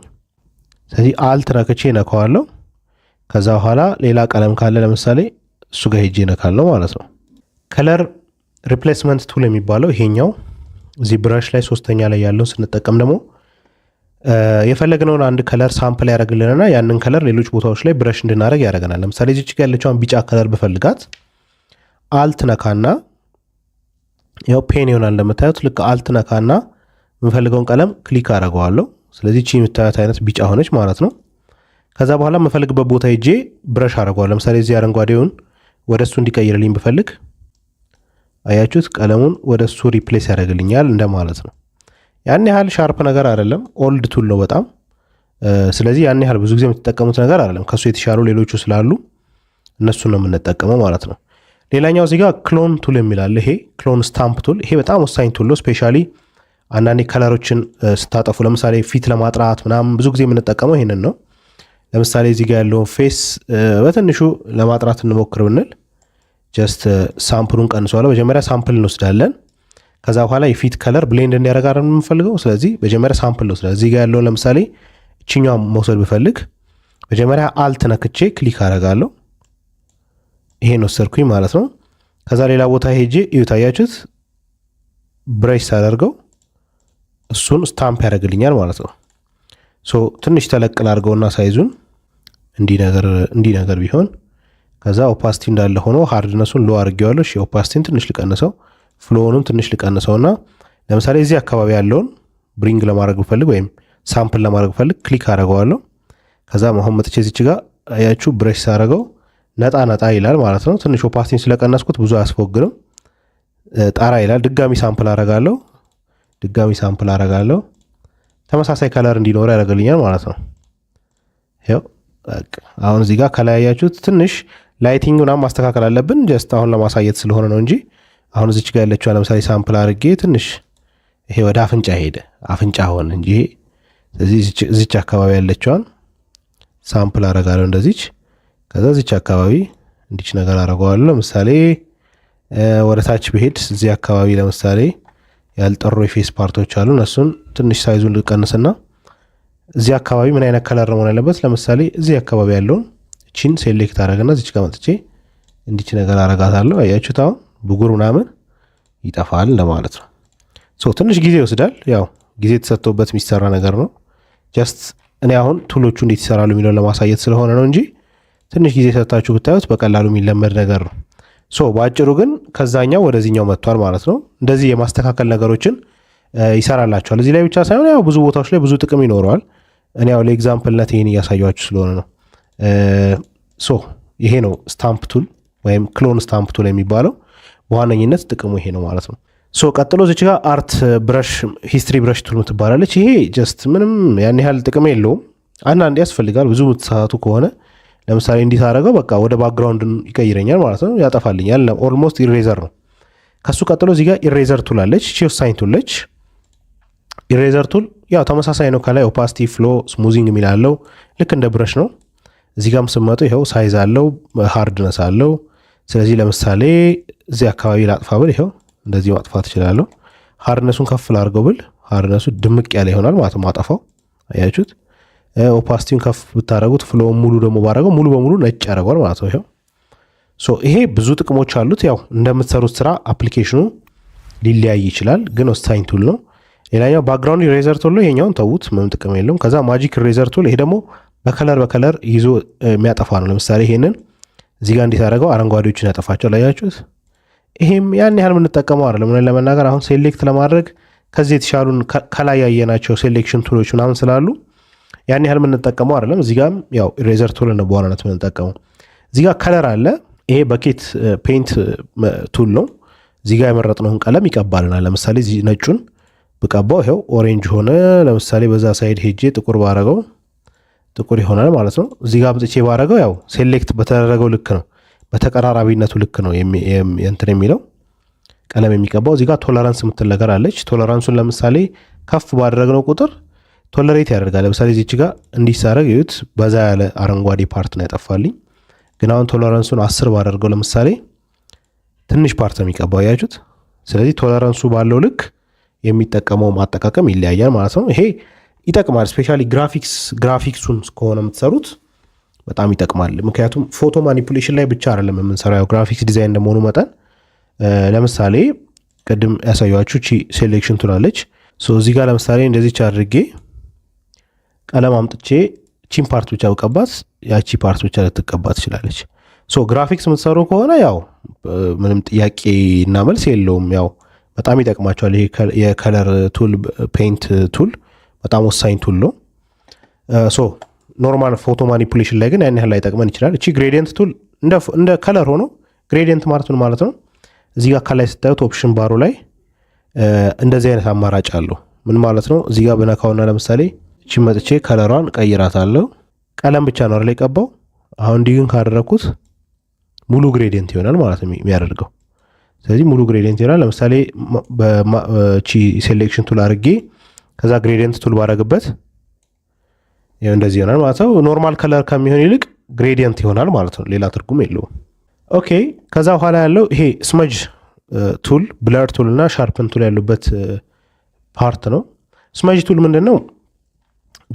ስለዚህ Alt ነክቼ ነካዋለሁ። ከዛ በኋላ ሌላ ቀለም ካለ ለምሳሌ እሱ ጋር ሄጄ ነካለሁ ማለት ነው። Color replacement tool የሚባለው ይሄኛው እዚህ brush ላይ ሶስተኛ ላይ ያለውን ስንጠቀም ደግሞ የፈለግነውን አንድ color sample ያደርግልንና ያንን color ሌሎች ቦታዎች ላይ brush እንድናደርግ ያደርገናል። ለምሳሌ እዚች ጋ ያለችውን ቢጫ color ብፈልጋት Alt ነካና ያው pen ይሆናል እንደምታዩት። ልክ Alt ነካና የምፈልገውን ቀለም click አደርገዋለሁ። ስለዚህ ቺ የምታዩት አይነት ቢጫ ሆነች ማለት ነው። ከዛ በኋላ የምፈልግበት ቦታ ሄጄ brush አደርገዋለሁ። ለምሳሌ እዚህ አረንጓዴውን ወደ እሱ እንዲቀይርልኝ ብፈልግ አያችሁት፣ ቀለሙን ወደ እሱ replace ያደርግልኛል እንደማለት ነው። ያን ያህል sharp ነገር አይደለም፣ old tool ነው በጣም። ስለዚህ ያን ያህል ብዙ ጊዜ የምትጠቀሙት ነገር አይደለም። ከሱ የተሻሉ ሌሎቹ ስላሉ እነሱን ነው የምንጠቀመው ማለት ነው። ሌላኛው እዚህ ጋር clone tool የሚል አለ። ይሄ clone stamp tool፣ ይሄ በጣም ወሳኝ tool ነው። Specially አንዳንዴ color ኦችን ስታጠፉ፣ ለምሳሌ ፊት ለማጥራት ምናምን ብዙ ጊዜ የምንጠቀመው ይሄንን ነው። ለምሳሌ እዚህ ጋር ያለውን face በትንሹ ለማጥራት እንሞክር ብንል just sample ኡን ቀንሰዋለሁ። መጀመሪያ sample እንወስዳለን። ከዛ በኋላ የፊት color blend እንዲያደርግ አይደል የምንፈልገው። ስለዚህ መጀመሪያ sample እንወስዳለን። እዚህ ጋር ያለውን ለምሳሌ እችኛዋን መውሰድ ብፈልግ መጀመሪያ Alt ነክቼ click አደርጋለሁ። ይሄን ወሰድኩኝ ማለት ነው። ከዛ ሌላ ቦታ ሄጄ እዩት፣ አያችሁት? Brush ሳደርገው እሱን stamp ያደርግልኛል ማለት ነው። So ትንሽ ተለቅ ላድርገውና size ኡን እንዲህ ነገር ቢሆን፣ ከዛ opacity እንዳለ ሆኖ hardness ኡን low አድርጌዋለሁ። እሺ፣ opacity ን ትንሽ ልቀንሰው፣ flow ውንም ትንሽ ልቀንሰውና ለምሳሌ እዚህ አካባቢ ያለውን bring ለማድረግ ብፈልግ ወይም sample ለማድረግ ብፈልግ click አደርገዋለሁ። ከዛ አሁን መጥቼ እዚች ጋር አያችሁ brush ሳደርገው ነጣ ነጣ ይላል ማለት ነው። ትንሽ opacity ን ስለቀነስኩት ብዙ አያስፎግርም፣ ጠራ ይላል። ድጋሚ sample አረጋለሁ፣ ድጋሚ sample አረጋለሁ። ተመሳሳይ color እንዲኖረው ያደርግልኛል ማለት ነው። ይኸው አሁን እዚህ ጋር ከላይ ያያችሁት ትንሽ lighting ምናምን ማስተካከል አለብን። Just አሁን ለማሳየት ስለሆነ ነው እንጂ አሁን እዚች ጋር ያለችው ለምሳሌ sample አድርጌ ትንሽ ይሄ ወደ አፍንጫ ሄደ፣ አፍንጫ ሆነ እንጂ ይሄ። ስለዚህ እዚች አካባቢ ያለችዋን sample አረጋለሁ እንደዚች። ከዛ እዚች አካባቢ እንዲች ነገር አረገዋለሁ። ለምሳሌ ወደ ታች ብሄድ እዚህ አካባቢ ለምሳሌ ያልጠሩ የ face part ኦች አሉ። እነሱን ትንሽ size ኡን ልቀንስና እዚህ አካባቢ ምን አይነት color መሆን ያለበት፣ ለምሳሌ እዚህ አካባቢ ያለውን እቺን select አረግና እዚች ጋር መጥቼ እንዲች ነገር አረጋታለሁ። አያችሁት? አሁን ብጉር ምናምን ይጠፋል ለማለት ነው። So ትንሽ ጊዜ ይወስዳል። ያው ጊዜ ተሰጥቶበት የሚሰራ ነገር ነው። Just እኔ አሁን tool ኦቹ እንዴት ይሰራሉ የሚለውን ለማሳየት ስለሆነ ነው እንጂ ትንሽ ጊዜ ሰጥታችሁ ብታዩት በቀላሉ የሚለመድ ነገር ነው። So በአጭሩ ግን ከዛኛው ወደዚህኛው መጥቷል ማለት ነው። እንደዚህ የማስተካከል ነገሮችን ይሰራላችኋል። እዚህ ላይ ብቻ ሳይሆን ያው ብዙ ቦታዎች ላይ ብዙ ጥቅም ይኖረዋል። እኔ ያው ለ example ነት ይሄን እያሳየኋችሁ ስለሆነ ነው። So ይሄ ነው stamp tool ወይም clone stamp tool የሚባለው፣ በዋነኝነት ጥቅሙ ይሄ ነው ማለት ነው። So ቀጥሎ እዚች ጋር art brush history brush tool ትባላለች። ይሄ just ምንም ያን ያህል ጥቅም የለውም። አንዳንዴ ያስፈልጋል፣ ብዙ የምትሳሳቱ ከሆነ። ለምሳሌ እንዲህ ሳደርገው በቃ ወደ background ይቀይረኛል ማለት ነው፣ ያጠፋልኛል። Almost eraser ነው። ከሱ ቀጥሎ እዚህ ጋር eraser tool አለች። እቺ ወሳኝ tool ነች። Eraser tool ያው ተመሳሳይ ነው። ከላይ opacity፣ flow፣ smoothing የሚል አለው። ልክ እንደ brush ነው። እዚህ ጋርም ስትመጡ ይኸው size አለው፣ hardness አለው። ስለዚህ ለምሳሌ እዚህ አካባቢ ላጥፋ ብል ይኸው እንደዚህ ማጥፋት እችላለሁ። Hardness ኡን ከፍ ላድርገው ብል hardness ኡ ድምቅ ያለ ይሆናል ማለት ነው። ማጠፋው አያችሁት። Opacity ውን ከፍ ብታደረጉት፣ flow ሙሉ ደግሞ ባደረገው ሙሉ በሙሉ ነጭ ያደርገዋል ማለት ነው። ይኸው so ይሄ ብዙ ጥቅሞች አሉት። ያው እንደምትሰሩት ስራ application ኑ ሊለያይ ይችላል፣ ግን ወሳኝ tool ነው። ሌላኛው background eraser tool ነው። ይሄኛውን ተዉት፣ ምንም ጥቅም የለውም። ከዛ magic eraser tool፣ ይሄ ደግሞ በ color በ color ይዞ የሚያጠፋ ነው። ለምሳሌ ይሄንን እዚህ ጋር እንዴት አደረገው፣ አረንጓዴዎችን ያጠፋቸው፣ ላያችሁት። ይሄም ያን ያህል የምንጠቀመው አይደለም። እውነት ለመናገር አሁን select ለማድረግ ከዚህ የተሻሉን ከላይ ያየናቸው selection tool ኦች ምናምን ስላሉ ያን ያህል የምንጠቀመው አይደለም። እዚህ ጋም ያው eraser tool ነው በዋናነት የምንጠቀመው። እዚህ ጋር color አለ። ይሄ bucket paint tool ነው። እዚህ ጋር የመረጥነውን ቀለም ይቀባልናል። ለምሳሌ እዚህ ነጩን ብቀባው ይኸው orange ሆነ። ለምሳሌ በዛ side ሄጄ ጥቁር ባረገው ጥቁር ይሆናል ማለት ነው። እዚህ ጋር አምጥቼ ባረገው ያው select በተደረገው ልክ ነው፣ በተቀራራቢነቱ ልክ ነው እንትን የሚለው ቀለም የሚቀባው። እዚህ ጋር tolerance የምትል ነገር አለች። Tolerance ኡን ለምሳሌ ከፍ ባደረግነው ቁጥር tolerate ያደርጋል። ለምሳሌ እዚች ጋር እንዲሳረግ ይዩት፣ በዛ ያለ አረንጓዴ part ነው ያጠፋልኝ። ግን አሁን tolerance ኡን 10 ባደርገው ለምሳሌ ትንሽ part ነው የሚቀባው፣ ያችሁት። ስለዚህ tolerance ኡ ባለው ልክ የሚጠቀመው አጠቃቀም ይለያያል ማለት ነው። ይሄ ይጠቅማል። Especially graphics ኡን ከሆነ የምትሰሩት በጣም ይጠቅማል። ምክንያቱም photo manipulation ላይ ብቻ አይደለም የምንሰራው፣ ያው graphics design እንደመሆኑ መጠን ለምሳሌ ቅድም ያሳየኋችሁ ቺ selection tool አለች። እዚህ ጋር ለምሳሌ እንደዚች አድርጌ ቀለም አምጥቼ ቺን part ብቻ ብቀባት ያቺ part ብቻ ልትቀባ ትችላለች። So graphics የምትሰሩ ከሆነ ያው ምንም ጥያቄ እና መልስ የለውም። ያው በጣም ይጠቅማቸዋል። ይሄ የ color tool፣ paint tool በጣም ወሳኝ tool ነው። So normal photo manipulation ላይ ግን ያን ያህል ላይጠቅመን ይችላል። እቺ gradient tool እንደ color ሆኖ gradient ማለት ምን ማለት ነው? እዚህ ጋር ከላይ ስታዩት option bar ኡ ላይ እንደዚህ አይነት አማራጭ አለው። ምን ማለት ነው? እዚህ ጋር ብነካውና ለምሳሌ እቺ መጥቼ color ሯን ቀይራታለሁ። ቀለም ብቻ ነው አይደል የቀባው። አሁን እንዲህ ግን ካደረግኩት ሙሉ gradient ይሆናል ማለት ነው የሚያደርገው። ስለዚህ ሙሉ gradient ይሆናል። ለምሳሌ በቺ selection tool አድርጌ ከዛ gradient tool ባረግበት እንደዚህ ይሆናል ማለት ነው። Normal color ከሚሆን ይልቅ gradient ይሆናል ማለት ነው። ሌላ ትርጉም የለውም። Okay፣ ከዛ በኋላ ያለው ይሄ smudge tool፣ blur tool እና sharpen tool ያሉበት part ነው። Smudge tool ምንድን ነው?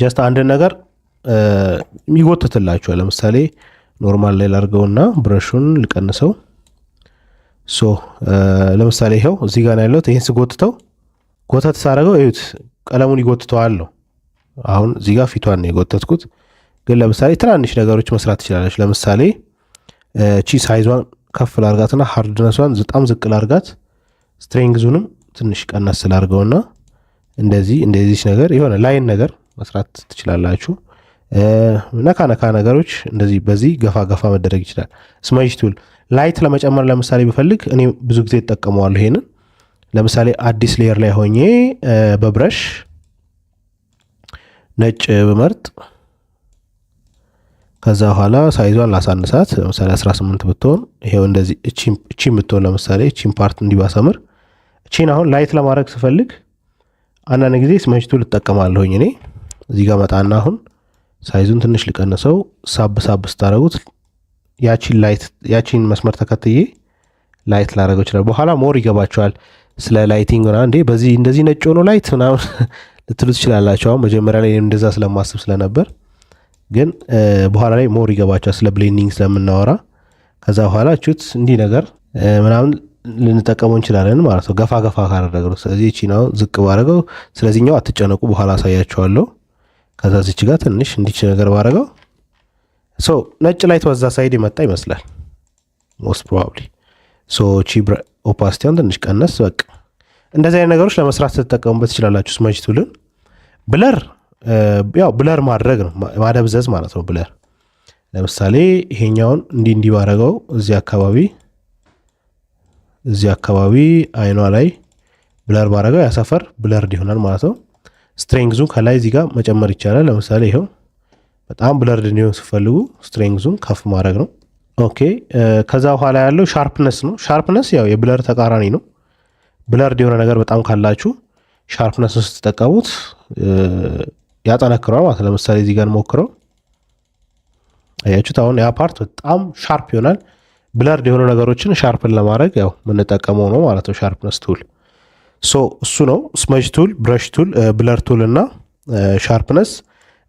Just አንድን ነገር የሚጎትትላችኋል። ለምሳሌ normal ላይ ላርገውና brush ኡን ልቀንሰው። So ለምሳሌ ይኸው እዚህ ጋር ነው ያለሁት። ይህን ስጎትተው፣ ጎተት ሳደርገው እዩት፣ ቀለሙን ይጎትተዋል ነው። አሁን እዚህ ጋር ፊቷን ነው የጎተትኩት፣ ግን ለምሳሌ ትናንሽ ነገሮች መስራት ትችላለች። ለምሳሌ ቺ size ዟን ከፍ ላርጋትና hardness ሷን በጣም ዝቅ ላርጋት፣ strength ኡንም ትንሽ ቀነስ ላርገውና እንደዚህ እንደዚህ ነገር የሆነ line ነገር መስራት ትችላላችሁ። ነካ ነካ ነገሮች እንደዚህ በዚህ ገፋ ገፋ መደረግ ይችላል። Smudge tool light ለመጨመር ለምሳሌ ብፈልግ እኔ ብዙ ጊዜ እጠቀመዋለሁ ይሄንን። ለምሳሌ አዲስ layer ላይ ሆኜ በ brush ነጭ ብመርጥ ከዛ በኋላ size ዟን ላሳንሳት፣ ለምሳሌ 18 ብትሆን፣ ይሄው እንደዚህ እቺን ብትሆን፣ ለምሳሌ እቺን part እንዲባሰምር እቺን አሁን light ለማድረግ ስፈልግ አንዳንድ ጊዜ smudge tool እጠቀማለሁኝ እኔ። እዚህ ጋር መጣና አሁን size ኡን ትንሽ ልቀንሰው፣ ሳብ ሳብ ስታደረጉት ያቺን light ያቺን መስመር ተከትዬ light ላደረገው ይችላል። በኋላ more ይገባቸዋል ስለ lighting ምናምን፣ እንዴ በዚህ እንደዚህ ነጭ ሆኖ light ምናምን ልትሉ ትችላላችሁ። አሁን መጀመሪያ ላይ እንደዛ ስለማስብ ስለነበር፣ ግን በኋላ ላይ more ይገባቸዋል ስለ blending ስለምናወራ። ከዛ በኋላ ቹት እንዲህ ነገር ምናምን ልንጠቀመው እንችላለን ማለት ነው፣ ገፋ ገፋ ካደረግነው። ስለዚህ እቺ ነው ዝቅ ባረገው፣ ስለዚህኛው አትጨነቁ፣ በኋላ አሳያችኋለሁ። ከዛ እዚች ጋር ትንሽ እንዲች ነገር ባረገው፣ so ነጭ light በዛ side የመጣ ይመስላል most probably። So ቺ opacity ዋን ትንሽ ቀነስ፣ በቃ እንደዚህ አይነት ነገሮች ለመስራት ትጠቀሙበት ትችላላችሁ smudge tool ን። Blur ያው blur ማድረግ ነው፣ ማደብዘዝ ማለት ነው። Blur ለምሳሌ ይሄኛውን እንዲህ እንዲህ ባረገው እዚህ አካባቢ አይኗ ላይ blur ባረገው ያ ሰፈር blurred ይሆናል ማለት ነው። Strength ኡን ከላይ እዚህ ጋር መጨመር ይቻላል። ለምሳሌ ይኸው በጣም blurred እንዲሆን ስትፈልጉ strength ኡን ከፍ ማድረግ ነው። Okay፣ ከዛ በኋላ ያለው sharpness ነው። Sharpness ያው የ blur ተቃራኒ ነው። Blurred የሆነ ነገር በጣም ካላችሁ sharpness ስትጠቀሙት ያጠነክረዋል ማለት። ለምሳሌ እዚህ ጋር ሞክረው፣ አያችሁት? አሁን ያ part በጣም sharp ይሆናል። Blurred የሆኑ ነገሮችን sharpen ለማድረግ ያው የምንጠቀመው ነው ማለት ነው sharpness tool። So እሱ ነው smudge tool፣ brush tool፣ blur tool እና sharpness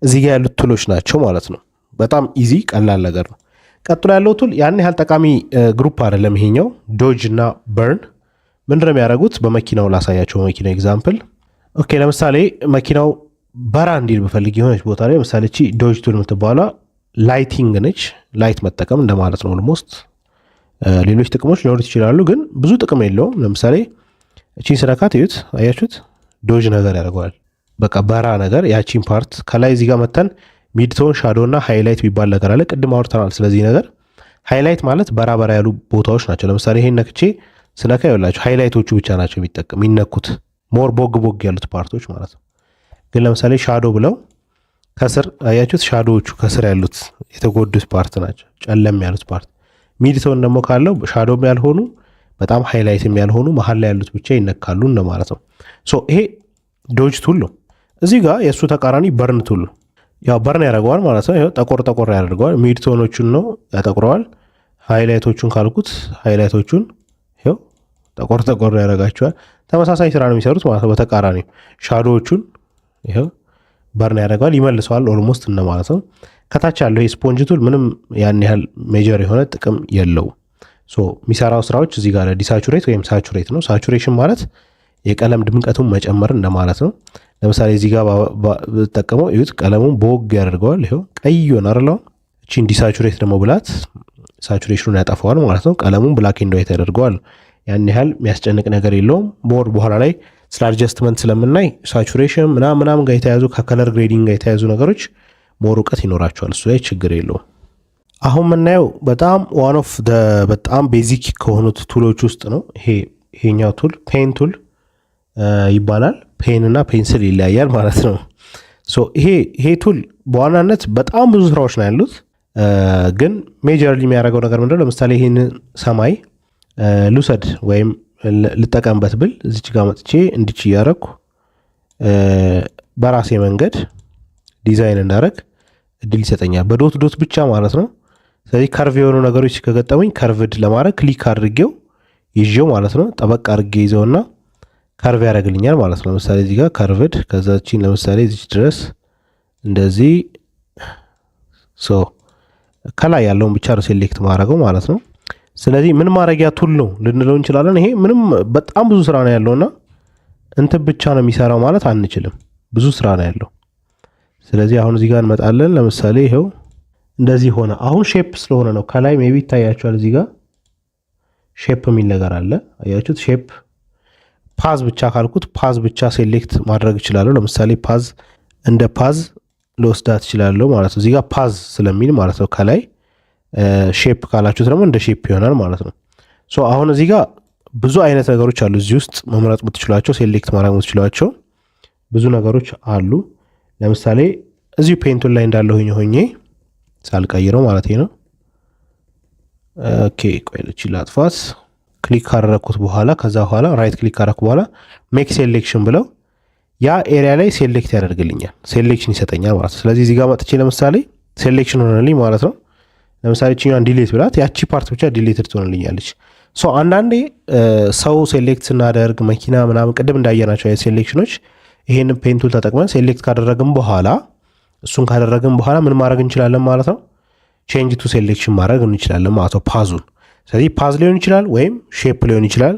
እዚህ ጋር ያሉት tool ኦች ናቸው ማለት ነው። በጣም easy ቀላል ነገር ነው። ቀጥሎ ያለው tool ያን ያህል ጠቃሚ group አይደለም። ይሄኛው dodge እና burn ምንድነው የሚያደርጉት? በመኪናው ላሳያቸው። በመኪናው example Okay፣ ለምሳሌ መኪናው በራ እንዲል ብፈልግ የሆነች ቦታ ላይ፣ ለምሳሌ እቺ dodge tool የምትባሏ lighting ነች። Light መጠቀም እንደማለት ነው። Almost ሌሎች ጥቅሞች ሊኖሩት ይችላሉ፣ ግን ብዙ ጥቅም የለውም። ለምሳሌ እቺን ስነካት እዩት፣ አያችሁት? Dodge ነገር ያደርገዋል። በቃ በራ ነገር ያቺን part። ከላይ እዚህ ጋር መተን midtone፣ shadow እና highlight የሚባል ነገር አለ። ቅድም አውርተናል ስለዚህ ነገር። Highlight ማለት በራ በራ ያሉ ቦታዎች ናቸው። ለምሳሌ ይሄን ነክቼ ስነካ ይኸውላችሁ highlight ኦቹ ብቻ ናቸው የሚነኩት፣ more ቦግ ቦግ ያሉት part ኦች ማለት ነው። ግን ለምሳሌ shadow ብለው ከስር አያችሁት፣ shadow ዎቹ ከስር ያሉት የተጎዱት part ናቸው፣ ጨለም ያሉት part። Midtone ደግሞ ካለው shadow ም ያልሆኑ፣ በጣም highlight ም ያልሆኑ፣ መሀል ላይ ያሉት ብቻ ይነካሉ እንደማለት ነው። So ይሄ dodge tool ነው። እዚህ ጋር የእሱ ተቃራኒ burn tool ነው። ያው burn ያደርገዋል ማለት ነው። ይኸው ጠቆር ጠቆር ያደርገዋል። Midtone ኦቹን ነው ያጠቁረዋል። Highlight ኦቹን ካልኩት highlight ኦቹን ይኸው ጠቆር ጠቆር ያደርጋቸዋል። ተመሳሳይ ስራ ነው የሚሰሩት ማለት ነው። በተቃራኒ shadow ዎቹን ይኸው burn ያደርገዋል፣ ይመልሰዋል almost እንደማለት ነው። ከታች ያለው የ sponge tool ምንም ያን ያህል major የሆነ ጥቅም የለውም። So የሚሰራው ስራዎች እዚህ ጋር desaturate ወይም saturate ነው። Saturation ማለት የቀለም ድምቀቱን መጨመር እንደማለት ነው። ለምሳሌ እዚህ ጋር ብጠቀመው እዩት፣ ቀለሙን ቦግ ያደርገዋል። ይኸው ቀይ ይሆናል አይደል? እቺን desaturate ደግሞ ብላት saturation ኑን ያጠፋዋል ማለት ነው። ቀለሙን black and white ያደርገዋል። ያን ያህል የሚያስጨንቅ ነገር የለውም። More በኋላ ላይ ስለ adjustment ስለምናይ saturation ምናምን ምናምን ጋር የተያዙ፣ ከ color grading ጋር የተያዙ ነገሮች more እውቀት ይኖራችኋል። እሱ ላይ ችግር የለውም። አሁን የምናየው በጣም one of በጣም basic ከሆኑት tool ኦች ውስጥ ነው። ይሄኛው tool pen tool ይባላል። Pen እና pencil ይለያያል ማለት ነው። ይሄ tool በዋናነት በጣም ብዙ ስራዎች ነው ያሉት። ግን majorly የሚያደርገው ነገር ምንድነው? ለምሳሌ ይህንን ሰማይ ልውሰድ ወይም ልጠቀምበት ብል እዚች ጋር መጥቼ እንዲች እያረኩ በራሴ መንገድ ዲዛይን እንዳረግ እድል ይሰጠኛል። በ dot dot ብቻ ማለት ነው። ስለዚህ curve የሆኑ ነገሮች ከገጠሙኝ curved ለማድረግ click አድርጌው ይዤው ማለት ነው። ጠበቅ አድርጌ ይዘውና curve ያደርግልኛል ማለት ነው። ለምሳሌ እዚህ ጋር curved፣ ከዛችን ለምሳሌ እዚች ድረስ እንደዚህ፣ so ከላይ ያለውን ብቻ ነው select ማድረገው ማለት ነው። ስለዚህ ምን ማድረጊያ tool ነው ልንለው እንችላለን። ይሄ ምንም በጣም ብዙ ስራ ነው ያለውና እንትን ብቻ ነው የሚሰራው ማለት አንችልም። ብዙ ስራ ነው ያለው። ስለዚህ አሁን እዚህ ጋር እንመጣለን። ለምሳሌ ይኸው እንደዚህ ሆነ። አሁን shape ስለሆነ ነው። ከላይ maybe ይታያችኋል። እዚህ ጋር shape የሚል ነገር አለ። አያችሁት? Shape path ብቻ ካልኩት path ብቻ select ማድረግ እችላለሁ። ለምሳሌ path እንደ path ልወስዳት እችላለሁ ማለት ነው። እዚህ ጋር path ስለሚል ማለት ነው። ከላይ shape ካላችሁት ደግሞ እንደ shape ይሆናል ማለት ነው። So አሁን እዚህ ጋር ብዙ አይነት ነገሮች አሉ። እዚህ ውስጥ መምረጥ የምትችሏቸው፣ select ማድረግ የምትችሏቸው ብዙ ነገሮች አሉ። ለምሳሌ እዚሁ pen tool ላይ እንዳለሁኝ ሆኜ ሳልቀይረው ማለት ነው። Okay፣ ቆይ ልቺ ላጥፋት። Click ካደረግኩት በኋላ፣ ከዛ በኋላ right click ካደረግኩ በኋላ make selection ብለው ያ area ላይ select ያደርግልኛል፣ selection ይሰጠኛል ማለት ነው። ስለዚህ እዚህ ጋር መጥቼ ለምሳሌ selection ሆነልኝ ማለት ነው። ለምሳሌ ችኛዋን delete ብላት ያቺ part ብቻ deleted ትሆንልኛለች። So አንዳንዴ ሰው select ስናደርግ፣ መኪና ምናምን፣ ቅድም እንዳየናቸው አይነት selection ኖች ይሄንን pen tool ተጠቅመን select ካደረግን በኋላ፣ እሱን ካደረግን በኋላ ምን ማድረግ እንችላለን ማለት ነው? Change to selection ማድረግ እንችላለን ማለት ነው path ኡን። ስለዚህ path ሊሆን ይችላል ወይም shape ሊሆን ይችላል።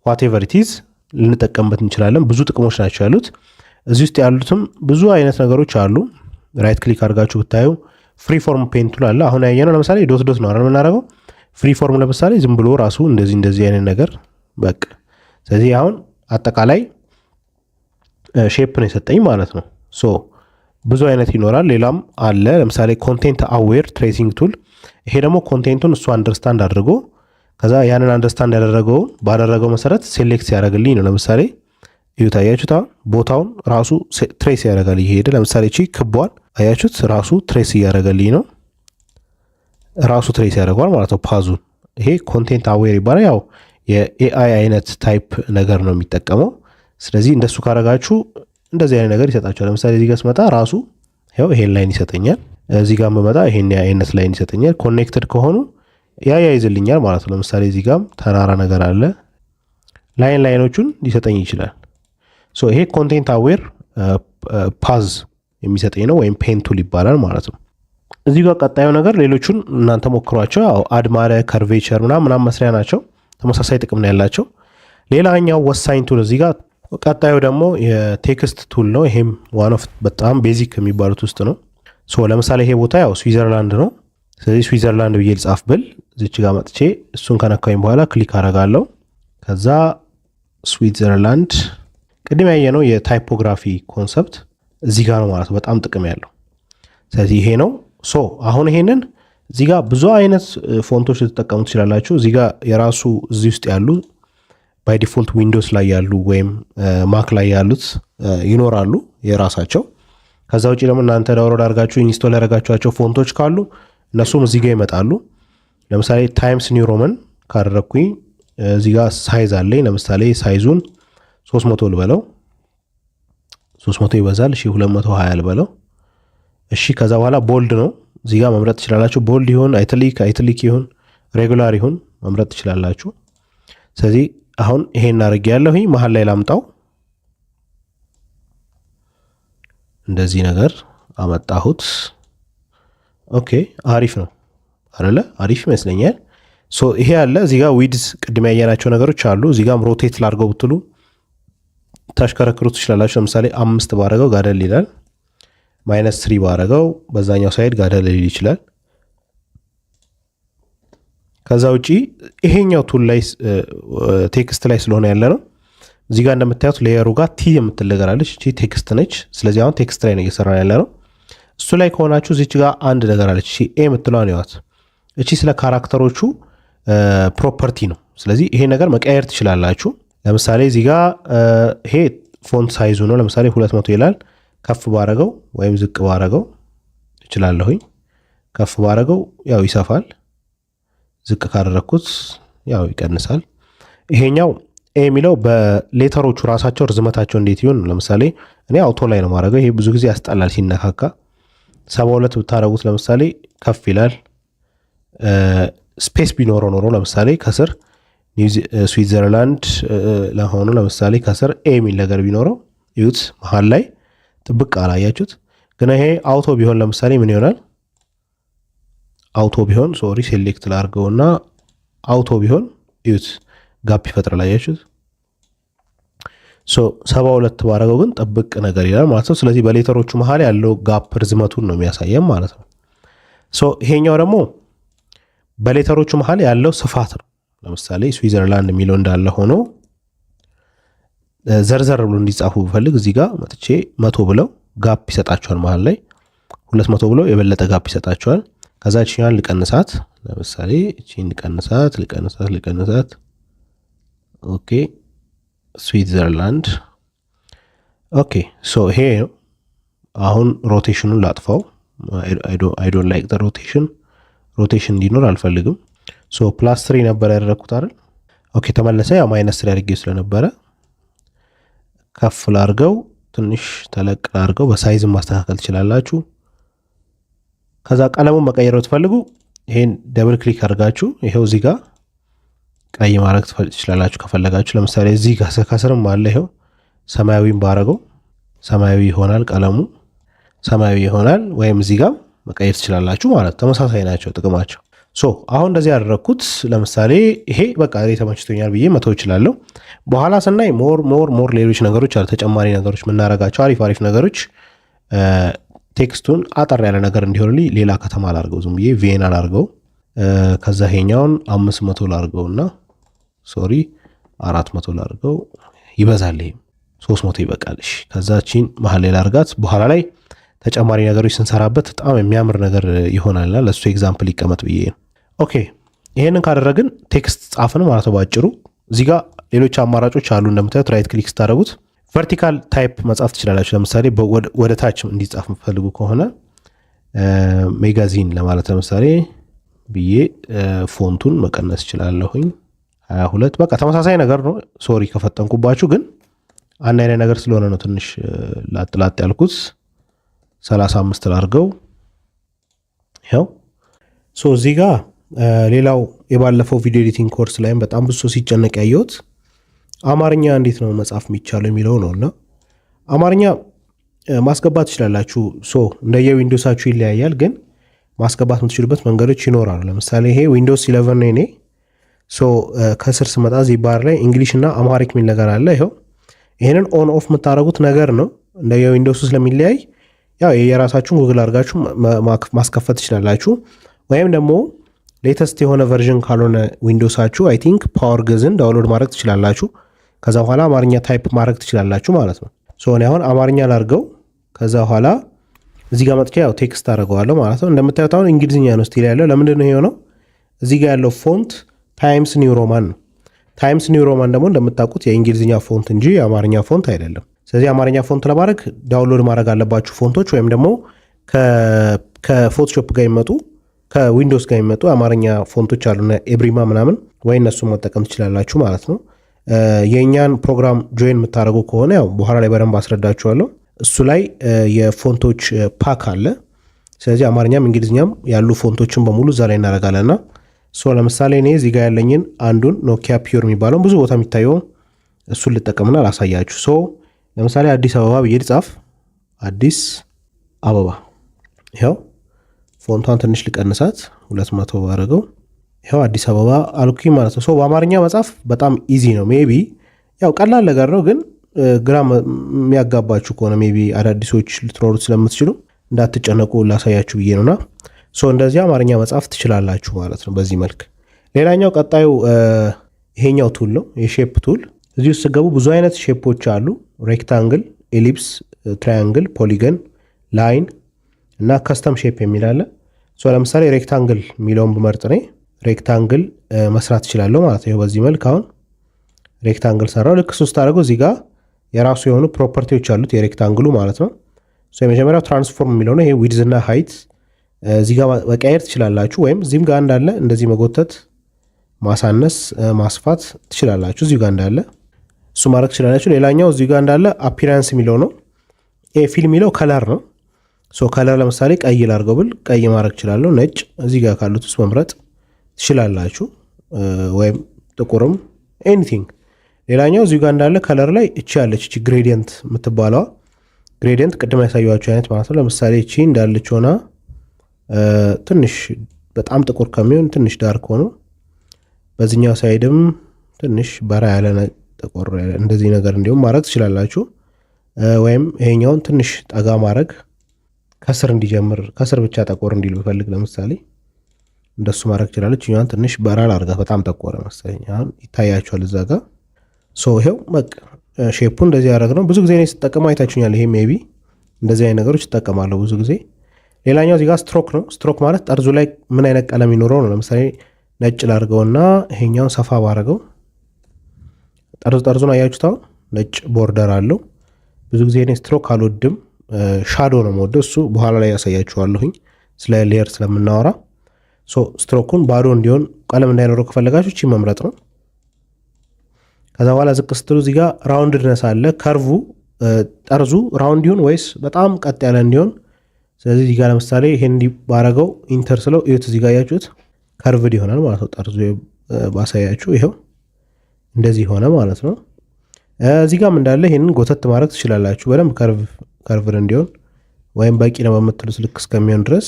Whatever it is ልንጠቀምበት እንችላለን። ብዙ ጥቅሞች ናቸው ያሉት። እዚህ ውስጥ ያሉትም ብዙ አይነት ነገሮች አሉ። Right click አድርጋችሁ ብታዩ freeform pen tool አለ። አሁን ያየነው ለምሳሌ dot dot ነው አይደል የምናደርገው። Freeform ለምሳሌ ዝም ብሎ ራሱ እንደዚህ እንደዚህ አይነት ነገር በቃ። ስለዚህ አሁን አጠቃላይ shape ነው የሰጠኝ ማለት ነው። So ብዙ አይነት ይኖራል። ሌላም አለ። ለምሳሌ content aware tracing tool። ይሄ ደግሞ content ኡን እሱ understand አድርጎ ከዛ ያንን understand ያደረገውን ባደረገው መሰረት select ሲያደርግልኝ ነው። ለምሳሌ እዩት፣ አያችሁት? አሁን ቦታውን ራሱ trace ያደርጋል እየሄደ። ለምሳሌ እቺ ክቧን አያችሁት? ራሱ trace እያደረገልኝ ነው። ራሱ trace ያደርገዋል ማለት ነው path ኡን። ይሄ content aware ይባላል። ያው የ AI አይነት type ነገር ነው የሚጠቀመው። ስለዚህ እንደሱ ካረጋችሁ እንደዚህ አይነት ነገር ይሰጣችኋል። ለምሳሌ እዚህ ጋር ስመጣ ራሱ ያው ይሄን line ይሰጠኛል። እዚህ ጋር በመጣ ይሄን አይነት line ይሰጠኛል። Connected ከሆኑ ያያይዝልኛል ማለት ነው። ለምሳሌ እዚህ ጋርም ተራራ ነገር አለ። Line line ኦቹን ሊሰጠኝ ይችላል። So ይሄ content aware path የሚሰጠኝ ነው ወይም pen tool ይባላል ማለት ነው። እዚህ ጋር ቀጣዩ ነገር ሌሎቹን እናንተ ሞክሯቸው። ያው add ማድረግ፣ curvature ምናምን ምናምን መስሪያ ናቸው። ተመሳሳይ ጥቅም ነው ያላቸው። ሌላኛው ወሳኝ tool እዚህ ጋር ቀጣዩ ደግሞ የ text tool ነው። ይሄም one of በጣም basic ከሚባሉት ውስጥ ነው። So ለምሳሌ ይሄ ቦታ ያው ስዊዘርላንድ ነው። ስለዚህ ስዊዘርላንድ ብዬ ልጻፍ ብል እዚች ጋር መጥቼ እሱን ከነካኝ በኋላ click አረጋለሁ። ከዛ ስዊዘርላንድ፣ ቅድም ያየነው የ typography concept እዚህ ጋር ነው ማለት ነው፣ በጣም ጥቅም ያለው። ስለዚህ ይሄ ነው። So አሁን ይሄንን እዚህ ጋር ብዙ አይነት font ኦች ልትጠቀሙ ትችላላችሁ። እዚህ ጋር የራሱ እዚህ ውስጥ ያሉ by default Windows ላይ ያሉ ወይም Mac ላይ ያሉት ይኖራሉ የራሳቸው። ከዛ ውጭ ደግሞ እናንተ download አድርጋችሁ install ያደረጋችኋቸው font ኦች ካሉ እነሱም እዚህ ጋር ይመጣሉ። ለምሳሌ Times New Roman ካደረግኩኝ እዚህ ጋር size አለኝ። ለምሳሌ size ኡን 300 ልበለው፣ 300 ይበዛል። እሺ፣ 220 ልበለው። እሺ፣ ከዛ በኋላ bold ነው፣ እዚህ ጋር መምረጥ ትችላላችሁ። Bold ይሁን italic ይሁን regular ይሁን መምረጥ ትችላላችሁ። ስለዚህ አሁን ይሄን አድርጌ ያለሁኝ መሀል ላይ ላምጣው። እንደዚህ ነገር አመጣሁት። Okay፣ አሪፍ ነው አይደለ? አሪፍ ይመስለኛል። So ይሄ አለ፣ እዚህ ጋር width ቅድም ያየናቸው ነገሮች አሉ። እዚህ ጋርም rotate ላድርገው ብትሉ ታሽከረክሩ ትችላላችሁ። ለምሳሌ 5 ባረገው ጋደል ይላል። -3 ባረገው በዛኛው side ጋደል ሊል ይችላል። ከዛ ውጪ ይሄኛው tool ላይ text ላይ ስለሆነ ያለ ነው። እዚህ ጋር እንደምታዩት layer ኡ ጋር T የምትል ነገር አለች። እቺ text ነች። ስለዚህ አሁን text ላይ ነው እየሰራን ያለ ነው። እሱ ላይ ከሆናችሁ እዚች ጋር አንድ ነገር አለች። እቺ A የምትለዋን ይዋት። እቺ ስለ character ኦቹ property ነው። ስለዚህ ይሄ ነገር መቀየር ትችላላችሁ። ለምሳሌ እዚህ ጋር ይሄ font size ኡ ነው። ለምሳሌ 200 ይላል። ከፍ ባረገው ወይም ዝቅ ባረገው እችላለሁኝ። ከፍ ባረገው ያው ይሰፋል። ዝቅ ካደረግኩት ያው ይቀንሳል። ይሄኛው A የሚለው በ letter ኦቹ ራሳቸው ርዝመታቸው እንዴት ይሁን። ለምሳሌ እኔ auto ላይ ነው ማድረገው። ይሄ ብዙ ጊዜ ያስጠላል ሲነካካ። 72 ብታረጉት ለምሳሌ ከፍ ይላል። Space ቢኖረው ኖሮ ለምሳሌ ከስር ስዊዘርላንድ ለሆኑ ለምሳሌ ከስር A የሚል ነገር ቢኖረው እዩት፣ መሀል ላይ ጥብቅ አላያችሁት። ግን ይሄ auto ቢሆን ለምሳሌ ምን ይሆናል? Auto ቢሆን፣ sorry፣ select ላርገውና auto ቢሆን እዩት፣ gap ይፈጥራል። አያችሁት? 72 ባረገው ግን ጥብቅ ነገር ይላል ማለት ነው። ስለዚህ በ letter ኦቹ መሀል ያለው gap ርዝመቱን ነው የሚያሳየም ማለት ነው። So ይሄኛው ደግሞ በ letter ኦቹ መሀል ያለው ስፋት ነው። ለምሳሌ ስዊዘርላንድ የሚለው እንዳለ ሆኖ ዘርዘር ብሎ እንዲጻፉ ብፈልግ እዚህ ጋር መጥቼ 100 ብለው gap ይሰጣቸዋል። መሀል ላይ 200 ብለው የበለጠ gap ይሰጣቸዋል። ከዛ እቺኛዋን ልቀንሳት፣ ለምሳሌ እቺን ልቀንሳት፣ ልቀንሳት፣ ልቀንሳት። Okay፣ ስዊዘርላንድ። Okay፣ so ይሄ አሁን rotation ኑን ላጥፋው። I don't like rotation፣ rotation እንዲኖር አልፈልግም። So +3 ነበር ያደረግኩት አይደል? Okay፣ ተመለሰ። ያው -3 አድርጌ ስለነበረ ከፍ ላርገው፣ ትንሽ ተለቅ ላርገው። በ size ማስተካከል ትችላላችሁ። ከዛ ቀለሙን መቀየር ብትፈልጉ ይሄን double click አድርጋችሁ ይሄው እዚህ ጋር ቀይ ማድረግ ትችላላችሁ ከፈለጋችሁ። ለምሳሌ እዚህ ጋር ከስርም አለ፣ ይሄው ሰማያዊም ባረገው ሰማያዊ ይሆናል፣ ቀለሙ ሰማያዊ ይሆናል። ወይም እዚህ ጋር መቀየር ትችላላችሁ ማለት ተመሳሳይ ናቸው ጥቅማቸው። So አሁን እንደዚህ ያደረግኩት ለምሳሌ ይሄ በቃ እኔ ተመችቶኛል ብዬ መተው እችላለሁ። በኋላ ስናይ more more more ሌሎች ነገሮች አሉ፣ ተጨማሪ ነገሮች የምናረጋቸው አሪፍ አሪፍ ነገሮች። Text ኡን አጠር ያለ ነገር እንዲሆንልኝ ሌላ ከተማ ላርገው፣ ዝም ብዬ ቪየና ላርገው። ከዛ ይሄኛውን 500 ላርገውና፣ sorry፣ 400 ላርገው፣ ይበዛል። ይሄም 300 ይበቃል። እሺ፣ ከዛ ቺን መሀል ላይ ላርጋት። በኋላ ላይ ተጨማሪ ነገሮች ስንሰራበት በጣም የሚያምር ነገር ይሆናልና ለእሱ example ይቀመጥ ብዬ ነው። Okay፣ ይሄንን ካደረግን text ጻፍን ማለት ነው ባጭሩ። እዚህ ጋር ሌሎች አማራጮች አሉ። እንደምታዩት right click ስታደረጉት vertical type መጻፍ ትችላላችሁ። ለምሳሌ ወደ ታች እንዲጻፍ የምትፈልጉ ከሆነ magazine ለማለት ለምሳሌ ብዬ font ኡን መቀነስ እችላለሁኝ። 22፣ በቃ ተመሳሳይ ነገር ነው። Sorry ከፈጠንኩባችሁ፣ ግን አንድ አይነት ነገር ስለሆነ ነው ትንሽ ላጥ ላጥ ያልኩት። 35 ላርገው። ይኸው። So እዚህ ጋር ሌላው የባለፈው video editing course ላይም በጣም ብዙ ሰው ሲጨነቅ ያየሁት አማርኛ እንዴት ነው መጻፍ የሚቻለው የሚለው ነው። እና አማርኛ ማስገባት ትችላላችሁ። So እንደየ Windows ኣችሁ ይለያያል፣ ግን ማስገባት የምትችሉበት መንገዶች ይኖራሉ። ለምሳሌ ይሄ Windows 11 ነው የኔ። So ከስር ስመጣ እዚህ ባር ላይ English እና Amharic የሚል ነገር አለ። ይኸው ይህንን on off የምታደርጉት ነገር ነው። እንደ የ Windows ኡ ስለሚለያይ ያው የራሳችሁን ጉግል አድርጋችሁ ማስከፈት ትችላላችሁ። ወይም ደግሞ latest የሆነ version ካልሆነ Windows ኣችሁ I think Power ግዕዝን download ማድረግ ትችላላችሁ። ከዛ በኋላ አማርኛ type ማድረግ ትችላላችሁ ማለት ነው። So እኔ አሁን አማርኛ ላድርገው። ከዛ በኋላ እዚህ ጋር መጥቼ ያው text አደርገዋለሁ ማለት ነው። እንደምታዩት አሁን እንግሊዝኛ ነው still ያለው። ለምንድን ነው የሆነው? እዚህ ጋር ያለው font Times New Roman ነው። Times New Roman ደግሞ እንደምታውቁት የእንግሊዝኛ font እንጂ የአማርኛ font አይደለም። ስለዚህ የአማርኛ font ለማድረግ download ማድረግ አለባችሁ font ኦች፣ ወይም ደግሞ ከ Photoshop ጋር የሚመጡ፣ ከ Windows ጋር የሚመጡ የአማርኛ font ኦች አሉ፣ ኤብሪማ ምናምን፣ ወይ እነሱን መጠቀም ትችላላችሁ ማለት ነው። የእኛን ፕሮግራም join የምታደርጉ ከሆነ ያው በኋላ ላይ በደንብ አስረዳችኋለሁ። እሱ ላይ የ font ኦች pack አለ። ስለዚህ አማርኛም እንግሊዝኛም ያሉ font ኦችን በሙሉ እዛ ላይ እናደርጋለንና so ለምሳሌ እኔ እዚህ ጋር ያለኝን አንዱን Nokia Pure የሚባለውን፣ ብዙ ቦታ የሚታየው እሱን ልጠቀምና ላሳያችሁ። So ለምሳሌ አዲስ አበባ ብዬ ልጻፍ። አዲስ አበባ፣ ይኸው font ኧን ትንሽ ልቀንሳት፣ 200 ባረገው፣ ይኸው አዲስ አበባ አልኩኝ ማለት ነው። So በአማርኛ መጻፍ በጣም easy ነው። Maybe ያው ቀላል ነገር ነው፣ ግን ግራ የሚያጋባችሁ ከሆነ maybe አዳዲሶች ልትኖሩት ስለምትችሉ እንዳትጨነቁ ላሳያችሁ ብዬ ነውና so እንደዚህ አማርኛ መጻፍ ትችላላችሁ ማለት ነው በዚህ መልክ። ሌላኛው ቀጣዩ ይሄኛው tool ነው፣ የ shape tool። እዚህ ውስጥ ስትገቡ ብዙ አይነት shape ኦች አሉ። Rectangle፣ ellipse፣ triangle፣ polygon፣ line እና custom shape የሚል አለ። So ለምሳሌ rectangle የሚለውን ብመርጥ እኔ rectangle መስራት እችላለሁ ማለት ነው። በዚህ መልክ አሁን rectangle ሰራው። ልክ ሶስት አድርገው እዚህ ጋር የራሱ የሆኑ property ዎች አሉት የ rectangle ኡ ማለት ነው። የመጀመሪያው transform የሚለው ነው። ይሄ width እና height እዚህ ጋር መቀየር ትችላላችሁ፣ ወይም እዚህም ጋር እንዳለ እንደዚህ መጎተት፣ ማሳነስ፣ ማስፋት ትችላላችሁ። እዚሁ ጋር እንዳለ እሱ ማድረግ ትችላላችሁ። ሌላኛው እዚሁ ጋር እንዳለ appearance የሚለው ነው። ይሄ fill የሚለው color ነው። So color ለምሳሌ ቀይ ላድርገው ብል ቀይ ማድረግ እችላለሁ። ነጭ እዚህ ጋር ካሉት ውስጥ መምረጥ ትችላላችሁ፣ ወይም ጥቁርም anything። ሌላኛው እዚሁ ጋር እንዳለ color ላይ እቺ ያለች እቺ gradient የምትባለዋ፣ gradient ቅድም ያሳየኋችሁ አይነት ማለት ነው። ለምሳሌ እቺ እንዳለች ሆና ትንሽ በጣም ጥቁር ከሚሆን ትንሽ dark ሆኖ በዚህኛው side ም ትንሽ በራ ያለ፣ ጠቆር ያለ እንደዚህ ነገር እንዲሁም ማድረግ ትችላላችሁ። ወይም ይሄኛውን ትንሽ ጠጋ ማድረግ፣ ከስር እንዲጀምር፣ ከስር ብቻ ጠቆር እንዲል ብፈልግ ለምሳሌ እንደሱ ማድረግ ትችላለች። እኛዋን ትንሽ በራ ላድርጋት፣ በጣም ጠቆረ መሰለኝ። አሁን ይታያችኋል እዛ ጋር። So ይሄው በቃ shape ኡ እንደዚህ ያደረግ ነው። ብዙ ጊዜ እኔ ስጠቀሙ አይታችሁኛል። ይሄ maybe እንደዚህ አይነት ነገሮች እጠቀማለሁ ብዙ ጊዜ። ሌላኛው እዚህ ጋር ስትሮክ ነው። ስትሮክ ማለት ጠርዙ ላይ ምን አይነት ቀለም ይኖረው ነው። ለምሳሌ ነጭ ላድርገውና ይሄኛውን ሰፋ ባረገው ጠርዙ ጠርዙን አያችሁት? አሁን ነጭ border አለው። ብዙ ጊዜ እኔ ስትሮክ አልወድም፣ shadow ነው የምወደው። እሱ በኋላ ላይ ያሳያችኋለሁኝ ስለ layer ስለምናወራ። ስትሮኩን ባዶ እንዲሆን፣ ቀለም እንዳይኖረው ከፈለጋችሁ እቺ መምረጥ ነው። ከዛ በኋላ ዝቅ ስትሉ እዚህ ጋር roundness አለ። Curve ኡ ጠርዙ round ይሁን ወይስ በጣም ቀጥ ያለ እንዲሆን። ስለዚህ እዚህ ጋር ለምሳሌ ይሄን እንዲህ ባረገው፣ enter ስለው እዩት፣ እዚህ ጋር ያያችሁት curved ይሆናል ማለት ነው። ጠርዙ ባሳያችሁ ይኸው እንደዚህ ሆነ ማለት ነው። እዚህ ጋርም እንዳለ ይሄንን ጎተት ማድረግ ትችላላችሁ በደንብ curved እንዲሆን፣ ወይም በቂ ነው በምትሉት ልክ እስከሚሆን ድረስ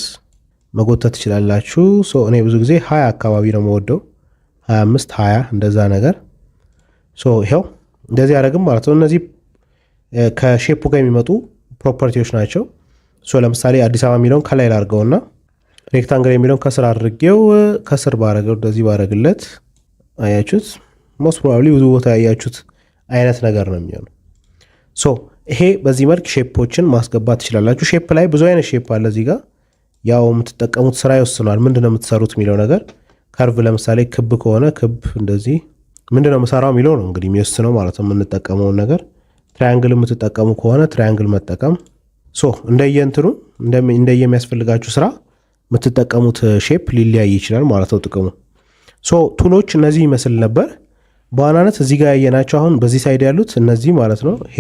መጎተት ትችላላችሁ። እኔ ብዙ ጊዜ 20 አካባቢ ነው የምወደው፣ 25፣ 20 እንደዛ ነገር። ይኸው እንደዚህ ያደረግም ማለት ነው። እነዚህ ከ shape ኡ ጋር የሚመጡ property ዎች ናቸው። So ለምሳሌ አዲስ አበባ የሚለውን ከላይ ላድርገውና rectangle የሚለውን ከስር አድርጌው፣ ከስር ባረገው፣ እንደዚህ ባረግለት አያችሁት። Most probably ብዙ ቦታ ያያችሁት አይነት ነገር ነው የሚሆነው። So ይሄ በዚህ መልክ shape ኦችን ማስገባት ትችላላችሁ። Shape ላይ ብዙ አይነት shape አለ እዚህ ጋር፣ ያው የምትጠቀሙት ስራ ይወስነዋል። ምንድን ነው የምትሰሩት የሚለው ነገር። Curve ለምሳሌ ክብ ከሆነ ክብ እንደዚህ፣ ምንድን ነው የምሰራው የሚለው ነው እንግዲህ የሚወስነው ማለት ነው የምንጠቀመውን ነገር። Triangle የምትጠቀሙ ከሆነ triangle መጠቀም። So እንደየእንትኑ እንደየሚያስፈልጋችሁ ስራ የምትጠቀሙት shape ሊለያይ ይችላል ማለት ነው ጥቅሙ። So tool ኦች እነዚህ ይመስል ነበር። በዋናነት እዚህ ጋር ያየናቸው አሁን በዚህ side ያሉት እነዚህ ማለት ነው፣ ይሄ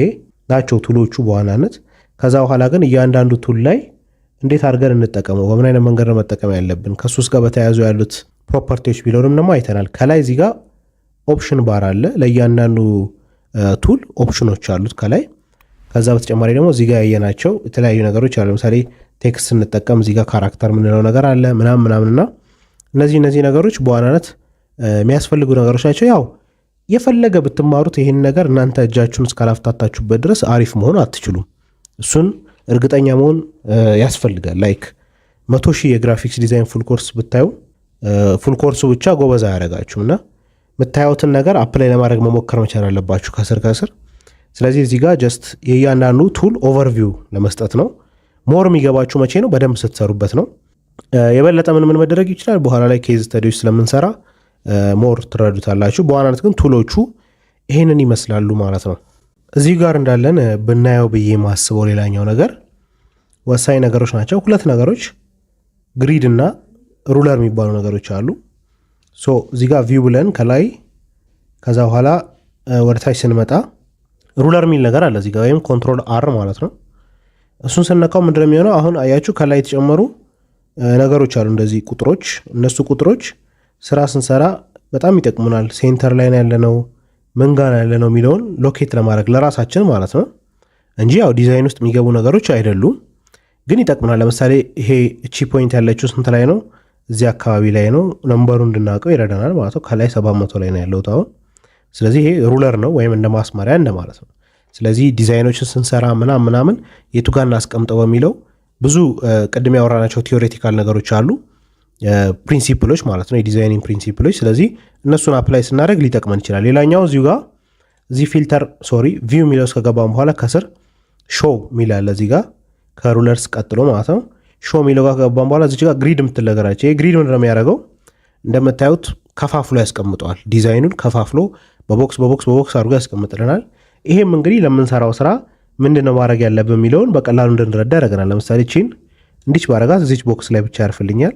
ናቸው tool ኦቹ በዋናነት። ከዛ በኋላ ግን እያንዳንዱ tool ላይ እንዴት አድርገን እንጠቀመው፣ በምን አይነት መንገድ ነው መጠቀም ያለብን፣ ከሱስ ጋር በተያያዙ ያሉት property ዎች ቢለውንም ደግሞ አይተናል። ከላይ እዚህ ጋር option bar አለ። ለእያንዳንዱ tool option ኦች አሉት ከላይ። ከዛ በተጨማሪ ደግሞ እዚህ ጋር ያየናቸው የተለያዩ ነገሮች አሉ። ለምሳሌ text ስንጠቀም እዚህ ጋር character የምንለው ነገር አለ ምናምን ምናምንና እነዚህ ነገሮች በዋናነት የሚያስፈልጉ ነገሮች ናቸው። ያው የፈለገ ብትማሩት ይህን ነገር እናንተ እጃችሁን እስካላፍታታችሁበት ድረስ አሪፍ መሆን አትችሉም። እሱን እርግጠኛ መሆን ያስፈልጋል። Like 100,000 የ graphics design full course ብታዩ full course ኡ ብቻ ጎበዝ አያደርጋችሁም እና የምታዩትን ነገር apply ለማድረግ መሞከር መቻል አለባችሁ ከስር ከስር። ስለዚህ እዚህ ጋር just የእያንዳንዱ tool overview ለመስጠት ነው። More የሚገባችሁ መቼ ነው? በደንብ ስትሰሩበት ነው። የበለጠ ምን ምን መደረግ ይችላል በኋላ ላይ case study ዎች ስለምንሰራ more ትረዱታላችሁ። በዋናነት ግን tool ኦቹ ይሄንን ይመስላሉ ማለት ነው። እዚህ ጋር እንዳለን ብናየው ብዬ የማስበው ሌላኛው ነገር ወሳኝ ነገሮች ናቸው። ሁለት ነገሮች grid እና ruler የሚባሉ ነገሮች አሉ። So እዚህ ጋር view ብለን ከላይ ከዛ በኋላ ወደ ታች ስንመጣ ruler የሚል ነገር አለ እዚህ ጋር ወይም control R ማለት ነው። እሱን ስነካው ምንድነው የሚሆነው? አሁን አያችሁ ከላይ የተጨመሩ ነገሮች አሉ እንደዚህ ቁጥሮች። እነሱ ቁጥሮች ስራ ስንሰራ በጣም ይጠቅሙናል። Center ላይ ነው ያለነው፣ ምን ጋር ነው ያለነው የሚለውን locate ለማድረግ ለራሳችን ማለት ነው እንጂ ያው ዲዛይን ውስጥ የሚገቡ ነገሮች አይደሉም፣ ግን ይጠቅሙናል። ለምሳሌ ይሄ እቺ point ያለችው ስንት ላይ ነው? እዚህ አካባቢ ላይ ነው። Number ኡ እንድናውቀው ይረዳናል ማለት ነው። ከላይ 700 ላይ ነው ያለሁት አሁን። ስለዚህ ይሄ ruler ነው ወይም እንደ ማስመሪያ እንደማለት ነው። ስለዚህ ዲዛይኖችን ስንሰራ ምናምን ምናምን የቱ ጋር እናስቀምጠው በሚለው ብዙ ቅድም ያወራናቸው theoretical ነገሮች አሉ፣ principle ኦች ማለት ነው፣ የ designing principle ኦች። ስለዚህ እነሱን apply ስናደርግ ሊጠቅመን ይችላል። ሌላኛው እዚሁ ጋር እዚህ filter፣ sorry፣ view የሚለው ውስጥ ከገባን በኋላ ከስር show የሚል አለ እዚህ ጋር ከ rulers ቀጥሎ ማለት ነው። Show የሚለው ጋር ከገባን በኋላ እዚች ጋር grid የምትል ነገር አለች። ይሄ grid ምንድን ነው የሚያደርገው? እንደምታዩት ከፋፍሎ ያስቀምጠዋል። ዲዛይኑን ከፋፍሎ በ box በ box በ box አድርጎ ያስቀምጥልናል። ይሄም እንግዲህ ለምንሰራው ስራ ምንድን ነው ማድረግ ያለብን የሚለውን በቀላሉ እንድንረዳ ያደርገናል። ለምሳሌ ቺን እንዲች ባረጋት እዚች box ላይ ብቻ ያርፍልኛል።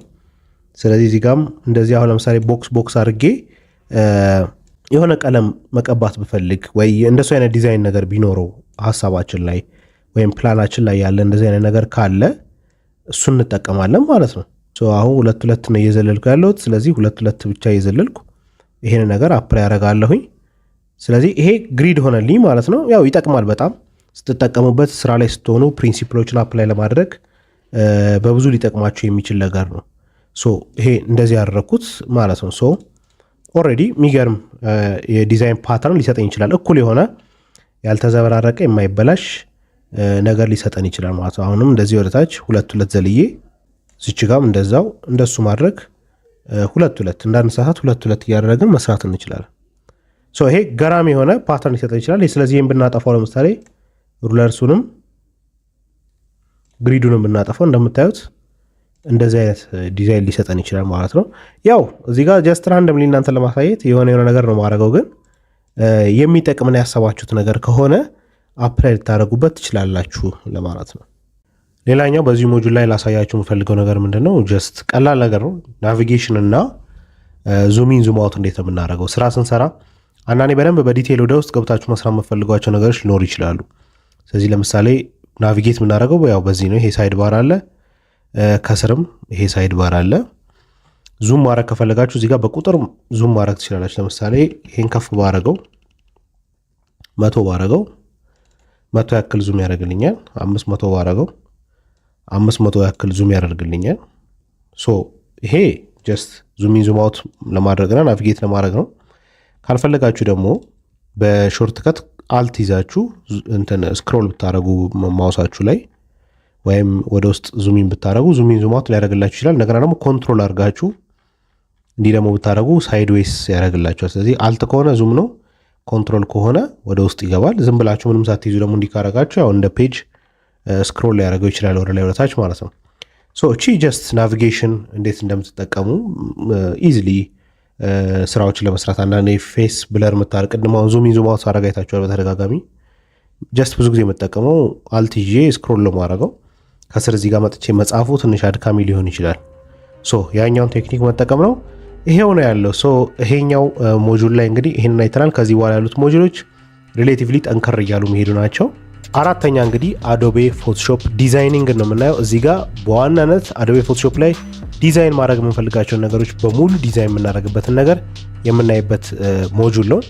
ስለዚህ እዚህ ጋም እንደዚህ አሁን ለምሳሌ box box አድርጌ የሆነ ቀለም መቀባት ብፈልግ ወይ እንደሱ አይነት ዲዛይን ነገር ቢኖረው ሀሳባችን ላይ ወይም ፕላናችን ላይ ያለ እንደዚህ አይነት ነገር ካለ እሱን እንጠቀማለን ማለት ነው። አሁን ሁለት ሁለት ነው እየዘለልኩ ያለሁት። ስለዚህ ሁለት ሁለት ብቻ እየዘለልኩ ይሄን ነገር apply ያደርጋለሁኝ። ስለዚህ ይሄ grid ሆነልኝ ማለት ነው። ያው ይጠቅማል በጣም ስትጠቀሙበት፣ ስራ ላይ ስትሆኑ principle ኦችን apply ለማድረግ በብዙ ሊጠቅማችሁ የሚችል ነገር ነው። So ይሄ እንደዚህ ያደረግኩት ማለት ነው። So already የሚገርም የ design pattern ሊሰጠኝ ይችላል። እኩል የሆነ ያልተዘበራረቀ የማይበላሽ ነገር ሊሰጠን ይችላል ማለት ነው። አሁንም እንደዚህ ወደታች ሁለት ሁለት ዘልዬ እዚች ጋም እንደዛው እንደሱ ማድረግ ሁለት ሁለት እንዳንሳሳት ሁለት ሁለት እያደረግን መስራት እንችላለን። So ይሄ ገራሚ የሆነ pattern ሊሰጠን ይችላል። ስለዚህ ይህን ብናጠፋው፣ ለምሳሌ rulers ኡንም grid ኡንም ብናጠፋው እንደምታዩት እንደዚህ አይነት ዲዛይን ሊሰጠን ይችላል ማለት ነው። ያው እዚህ ጋር just randomly እናንተ ለማሳየት የሆነ የሆነ ነገር ነው ማድረገው፣ ግን የሚጠቅምን ያሰባችሁት ነገር ከሆነ apply ልታደርጉበት ትችላላችሁ ለማለት ነው። ሌላኛው በዚህ module ላይ ላሳያችሁ የምፈልገው ነገር ምንድን ነው? Just ቀላል ነገር ነው። Navigation እና zoom in zoom out እንዴት ነው የምናደርገው? ስራ ስንሰራ አንዳንዴ በደንብ በ detail ወደ ውስጥ ገብታችሁ መስራት የምትፈልጓቸው ነገሮች ሊኖሩ ይችላሉ። ስለዚህ ለምሳሌ navigate የምናደርገው ያው በዚህ ነው። ይሄ side bar አለ፣ ከስርም ይሄ side bar አለ። Zoom ማድረግ ከፈለጋችሁ እዚህ ጋር በቁጥር zoom ማድረግ ትችላላችሁ። ለምሳሌ ይሄን ከፍ ባረገው፣ 100 ባረገው 100 ያክል zoom ያደርግልኛል። 500 ባረገው 500 ያክል zoom ያደርግልኛል። So ይሄ just zoom in zoom out ለማድረግና navigate ለማድረግ ነው። ካልፈለጋችሁ ደግሞ በ shortcut alt ይዛችሁ እንትን scroll ብታደረጉ mouse ኣችሁ ላይ ወይም ወደ ውስጥ zoom in ብታደረጉ zoom in zoom out ሊያደርግላችሁ ይችላል። እንደገና ደግሞ control አድርጋችሁ እንዲህ ደግሞ ብታደረጉ sideways ያደርግላችኋል። ስለዚህ alt ከሆነ zoom ነው፣ control ከሆነ ወደ ውስጥ ይገባል። ዝም ብላችሁ ምንም ሳትይዙ ደግሞ እንዲህ ካረጋችሁ ያው እንደ page scroll ሊያደርገው ይችላል ወደ ላይ ወደታች ማለት ነው። So እቺ just navigation እንዴት እንደምትጠቀሙ easily ስራዎችን ለመስራት፣ አንዳንዴ face blur የምታደርግ፣ ቅድም አሁን zoom in zoom out ሳደርግ አይታችኋል በተደጋጋሚ። Just ብዙ ጊዜ የምጠቀመው alt ይዤ scroll ለማድረገው ከስር እዚህ ጋር መጥቼ መጻፉ ትንሽ አድካሚ ሊሆን ይችላል። So ያኛውን technique መጠቀም ነው። ይሄው ነው ያለው። So ይሄኛው module ላይ እንግዲህ ይሄንን አይተናል። ከዚህ በኋላ ያሉት module ኦች relatively ጠንከር እያሉ የሚሄዱ ናቸው። አራተኛ እንግዲህ Adobe Photoshop designing ነው የምናየው። እዚህ ጋር በዋናነት Adobe Photoshop ላይ ዲዛይን ማድረግ የምንፈልጋቸውን ነገሮች በሙሉ ዲዛይን የምናደርግበትን ነገር የምናይበት module ነው።